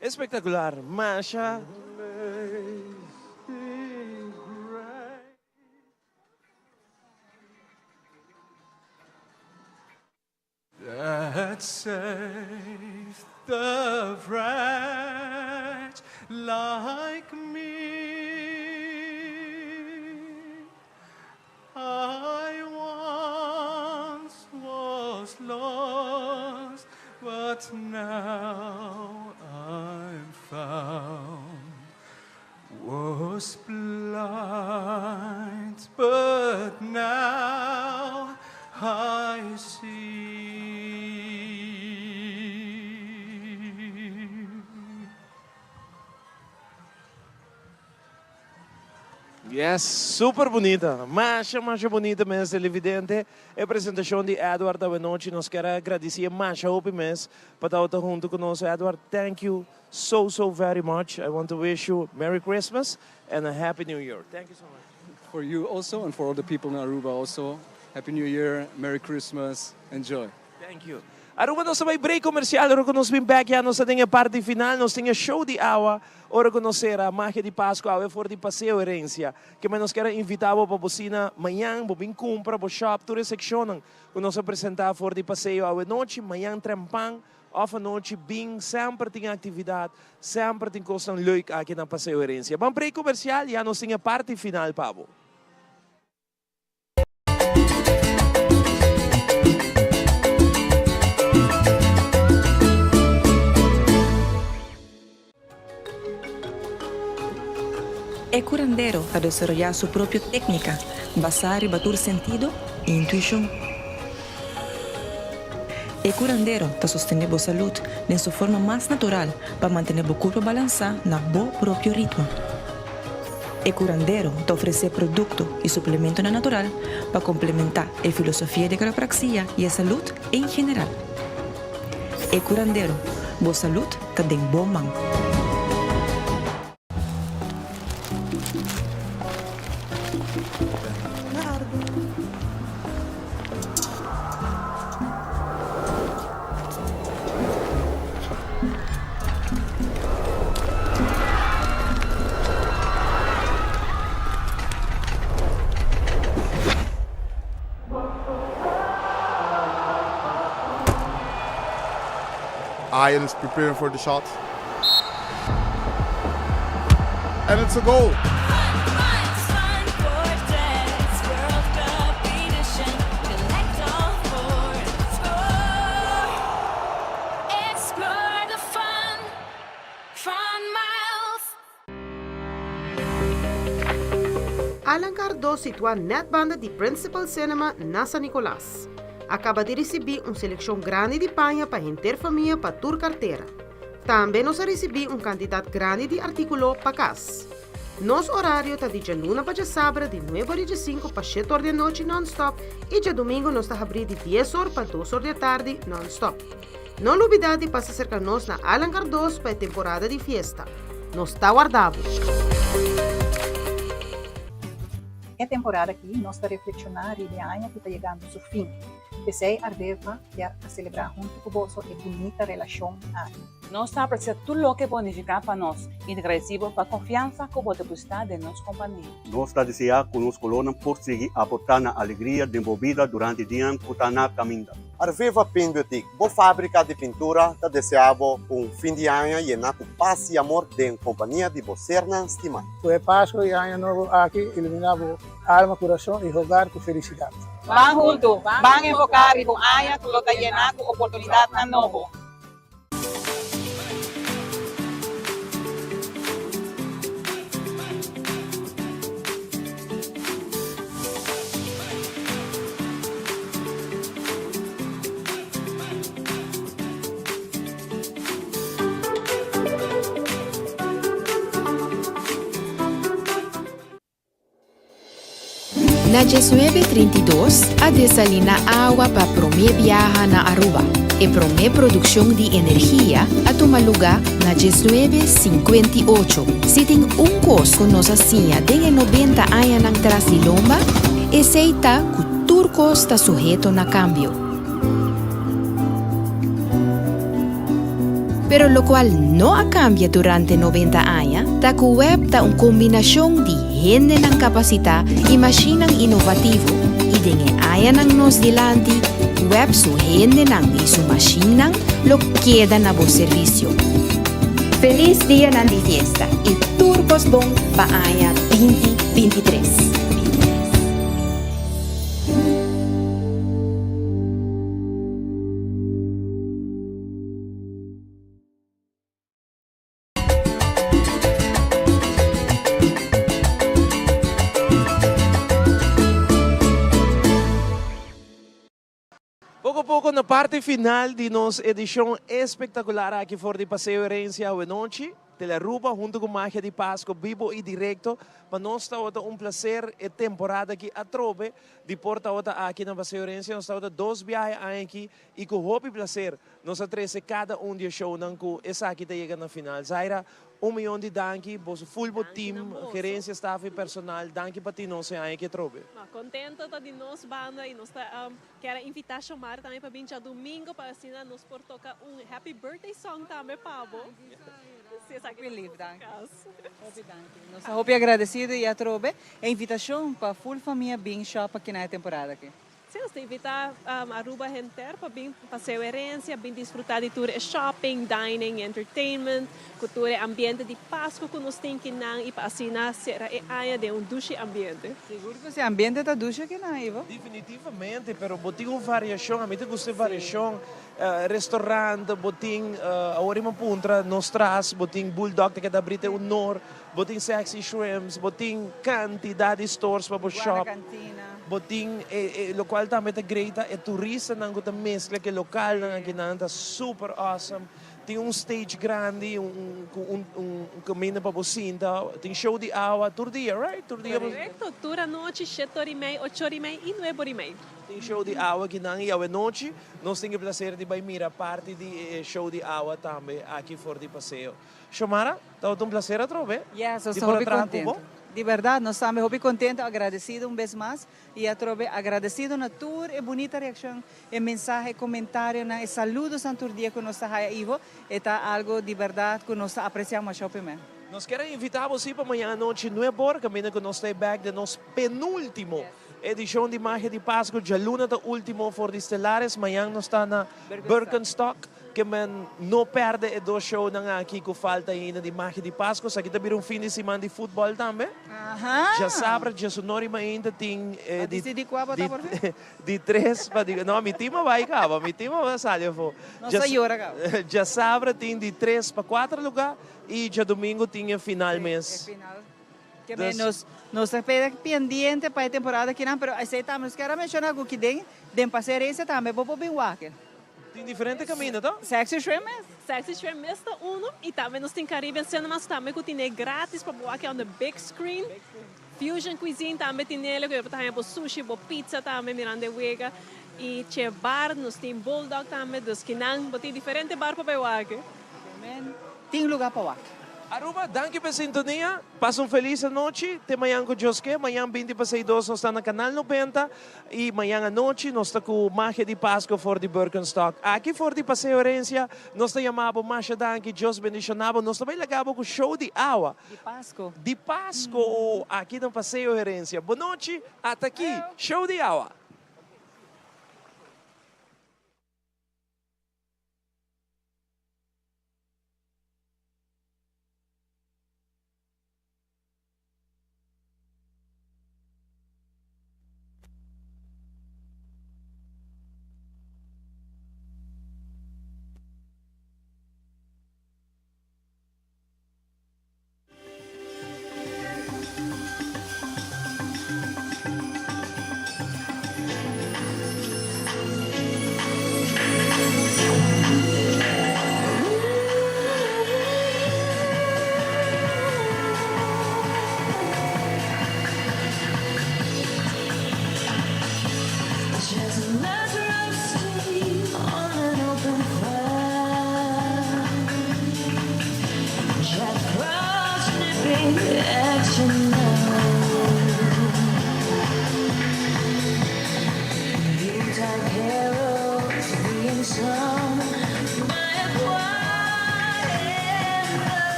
[SPEAKER 1] Espectacular, masha.
[SPEAKER 9] That saved the wretch like me. I once was lost, but now I'm found. Was blind, but now I see.
[SPEAKER 1] Yes, super bunita. Masha, masha bunita mes, televidente. E presentacion di Edward awenochi. Nos kier a gradici masha hopi mes pa ta hunto cu nos. Edward, thank you so, so very much. I want to wish you Merry Christmas and a Happy New Year. Thank you so much.
[SPEAKER 8] For you also and for all the people in Aruba also. Happy New Year, Merry Christmas, enjoy.
[SPEAKER 1] Thank you. Aruba nos ta bay break comercial, ora cu nos bin back ya nos ta den e parti final, nos tin e show di awa, ora cu nos cera Magia di Pasco awe for di Paseo Herencia. Keme nos kier a invita bo pa bo sina mañan, bo bin cumpra, bo shop tur e seccionnan cu nos a presenta for di Paseo awe nochi, mañan trempan of anochi bin, semper tin actividad, semper tin cosnan leuk aki na Paseo Herencia. Ban break comercial, ya nos tin e parti final pa bo.
[SPEAKER 10] E curandero ta desaroyá su propio técnica basá riba tur sentido i intuishon. E curandero ta sostené bo salud den su forma mas natural pa mantené bo curpa balansá na bo propio ritmo. E curandero ta ofresé produkto i suplementonan natural pa komplementá e filosofia di quiropraxia i e salud en general. E curandero, bo salud ta den bo man.
[SPEAKER 14] Ian is preparing for the shot. And it's a goal.
[SPEAKER 25] Alan Cardo situá nèt banda di Principal Cinema na San Nicolas. A kaba di risibí un selekshon grandi di paña pa henter famia pa tur kartera. Tambe nos a risibí un kantidat grandi di artíkulo pa kas. Nos orario ta di djaluna pa djasabra di nuebe or i djesinku pa shete or di anochi nònstòp i djadumingu nos ta habrí di dies or pa dos or di atardi nònstòp. No lubidá di pasa serka nos na Allan Cardoz pa e temporada di fiesta. Nos ta warda bo!
[SPEAKER 15] E temporada aki nos ta reflekshoná riba e aña ku ta yegando su fin. P'esei Ardeva kier a selebrá huntu ku boso e bunita relashon aki.
[SPEAKER 16] Nos ta apresia tur loke bo a nifiká pa nos i ta gradisí bo pa konfiansa ku bo depositá den nos kompania.
[SPEAKER 17] Nos ta deseá ku nos kolornan por sigui aportá na alegria den bo bida durante dianan ku ta na kaminda.
[SPEAKER 19] Arveva Paint Boutique, bo fábrika di pintura, ta deseá bo un fin di aña yená ku pas i amor den kompania di bo sernan stimá.
[SPEAKER 18] Ku e Pasku i Aña Nobo aki iluminá bo alma, kurason i hogar ku felisidat.
[SPEAKER 2] Ban huntu, ban enfoká riba un aña ku lo ta yená ku oportunidatnan nobo.
[SPEAKER 20] Na diesnuebe 32 a desalina awa pa prome biaha na Aruba. E prome produccion di energia a tuma luga na diesnuebe 58. Si tin un cos cu nos a siña den e nobenta añanan tras di lomba, esey ta cu tur cos ta suheto na cambio. Pero locual no a cambia durante nobenta aña ta cu web ta un combinacion di hendenan capacita y mashinnan innovativo y den e añanan nos dilanti web su hendenan y su mashinnan lo keda na bo servicio. Feliz dianan di fiesta y tur cos bon pa aña binti 23.
[SPEAKER 1] Poco poco na parti final di nos edicion espectacular aki for di Paseo Herencia awenochi, Telearuba hunto cu Magia di Pasco bibo y directo. Pa nos tabata un placer e temporada aki atrobe di por tabata aki na Paseo Herencia. Nos tabata dos biahe aña aki y cu hopi placer Nos a trece cada un di e shownan cu esaki ta yega na final. Zaira, un miyon di danki, boso full bo team, gerencia, staff y personal, danki pa tin nos e aña aki atrobe.
[SPEAKER 6] No, contento ta di nos banda y nos ta kier a invita Xiomara tambe pa bin djadomingo pa asina nos por toca un happy birthday song tambe pa bo. Si esaki
[SPEAKER 2] ta nos cas. Hopi danki. Nos ta hopi agradecido y atrobe e invitacion pa full famia bin shop aki na e temporada aki.
[SPEAKER 6] Sí, nos ta invitá Aruba henter pa bin Paseo Herencia, bin disfrutá di tur e shopping, dining y entertainment, ku tur e ambiente di Pasku ku nos tin kinan y pa asina sera e aña den un dushi ambiente.
[SPEAKER 2] Sigur ku si ambiente ta dushi akinan, Ivo.
[SPEAKER 1] Definitivamente, pero bo tin un variashon, ami ta gusta e variashon, restaurant, bo tin, awor mi a puntra nos tras, bo tin Bulldog ta keda abri te un or, Bo tin Sexy Shrimps, bo tin cantidad di stores pa bo shop. Bo tin e locual tambe ta great ta e turistanan cu ta mezcla cu e localnan akinan ta super awesome. Tin un stage grandi un cu un un caminda pa bo sinta. Tin show di awa tur dia, right? Tur dia bo.
[SPEAKER 6] Correcto, tur anochi shete ora y mei, ocho ora y mei y nuebe ora y mei.
[SPEAKER 1] Tin show di awa akinan y awenochi nos tin e placer di bay mira parti di e show di awa tambe aki for di paseo. Xiomara, tabata un placer atrobe
[SPEAKER 2] Yes, nos
[SPEAKER 1] di
[SPEAKER 2] ta
[SPEAKER 1] por a
[SPEAKER 2] hopi
[SPEAKER 1] traha ku bo.
[SPEAKER 2] contento. Di berdad, nos tambe hopi contento, agradecido un bes mas y atrobe agradecido na tur e bunita reaccion, e mensahe, e comentarionan, e saludosnan tur dia cu nos ta haya Ivo. E ta algo di berdad cu nos ta aprecia masha hopi men.
[SPEAKER 1] Nos kier a invita bo si pa mañana anochi nuebe or caminda cu nos ta e bek den nos penultimo edicion di Magia di Pascu. Djaluna ta ultimo for di Stellares, mañan nos ta na Birkenstock. Ke men no perde e dos shownan aki ku falta ainda di Magia di Pasco. Esaki ta bira un fin di siman di futbòl tambe. Djasabra, djasunor i mainta tin
[SPEAKER 2] A disidí kua bo ta por fin?
[SPEAKER 1] di tres pa di no mi tim a bai kaba, mi tim a sali afó.
[SPEAKER 2] Nos a yora kaba.
[SPEAKER 1] Djasabra tin di tres pa kuater lugá i djadumingu tin e final mes.
[SPEAKER 2] E final. Ke men nos nos ta keda pendiente pa e temporada kinan, pero esei tambe nos kier a menshoná ku ki den den Paseo Herencia tambe bo por bin wak.
[SPEAKER 1] Tin diferente caminda to?
[SPEAKER 2] Sexy Shrimp mes?
[SPEAKER 6] Sexy Shrimp mes ta uno y tambe nos tin Caribbean Cinemas tambe cu tine gratis pa bo wak on the big screen. Fusion Cuisine tambe tinele cu bo ta haña bo sushi, bo pizza tambe mirando e wega. Y Che Bar, nos tin Bulldog tambe, dus kinan bo tin diferente bar pa bay wak.
[SPEAKER 2] Tin lugar pa wak.
[SPEAKER 1] Aruba, danki pa e sintonia. Pasa un felis anochi. Te mañan cu Dios ke. Mañan binti pa sei dos nos ta na Canal 90 y mañan anochi nos ta cu Magia di Pasco for di Birkenstock. Aki for di Paseo Herencia nos ta yama bo masha danki. Dios bendiciona bo. Nos ta bay laga bo cu show di awa.
[SPEAKER 2] Di Pasco.
[SPEAKER 1] Di Pasco aki na Paseo Herencia. Bonochi, ata aki. Show di awa.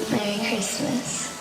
[SPEAKER 5] Merry Christmas.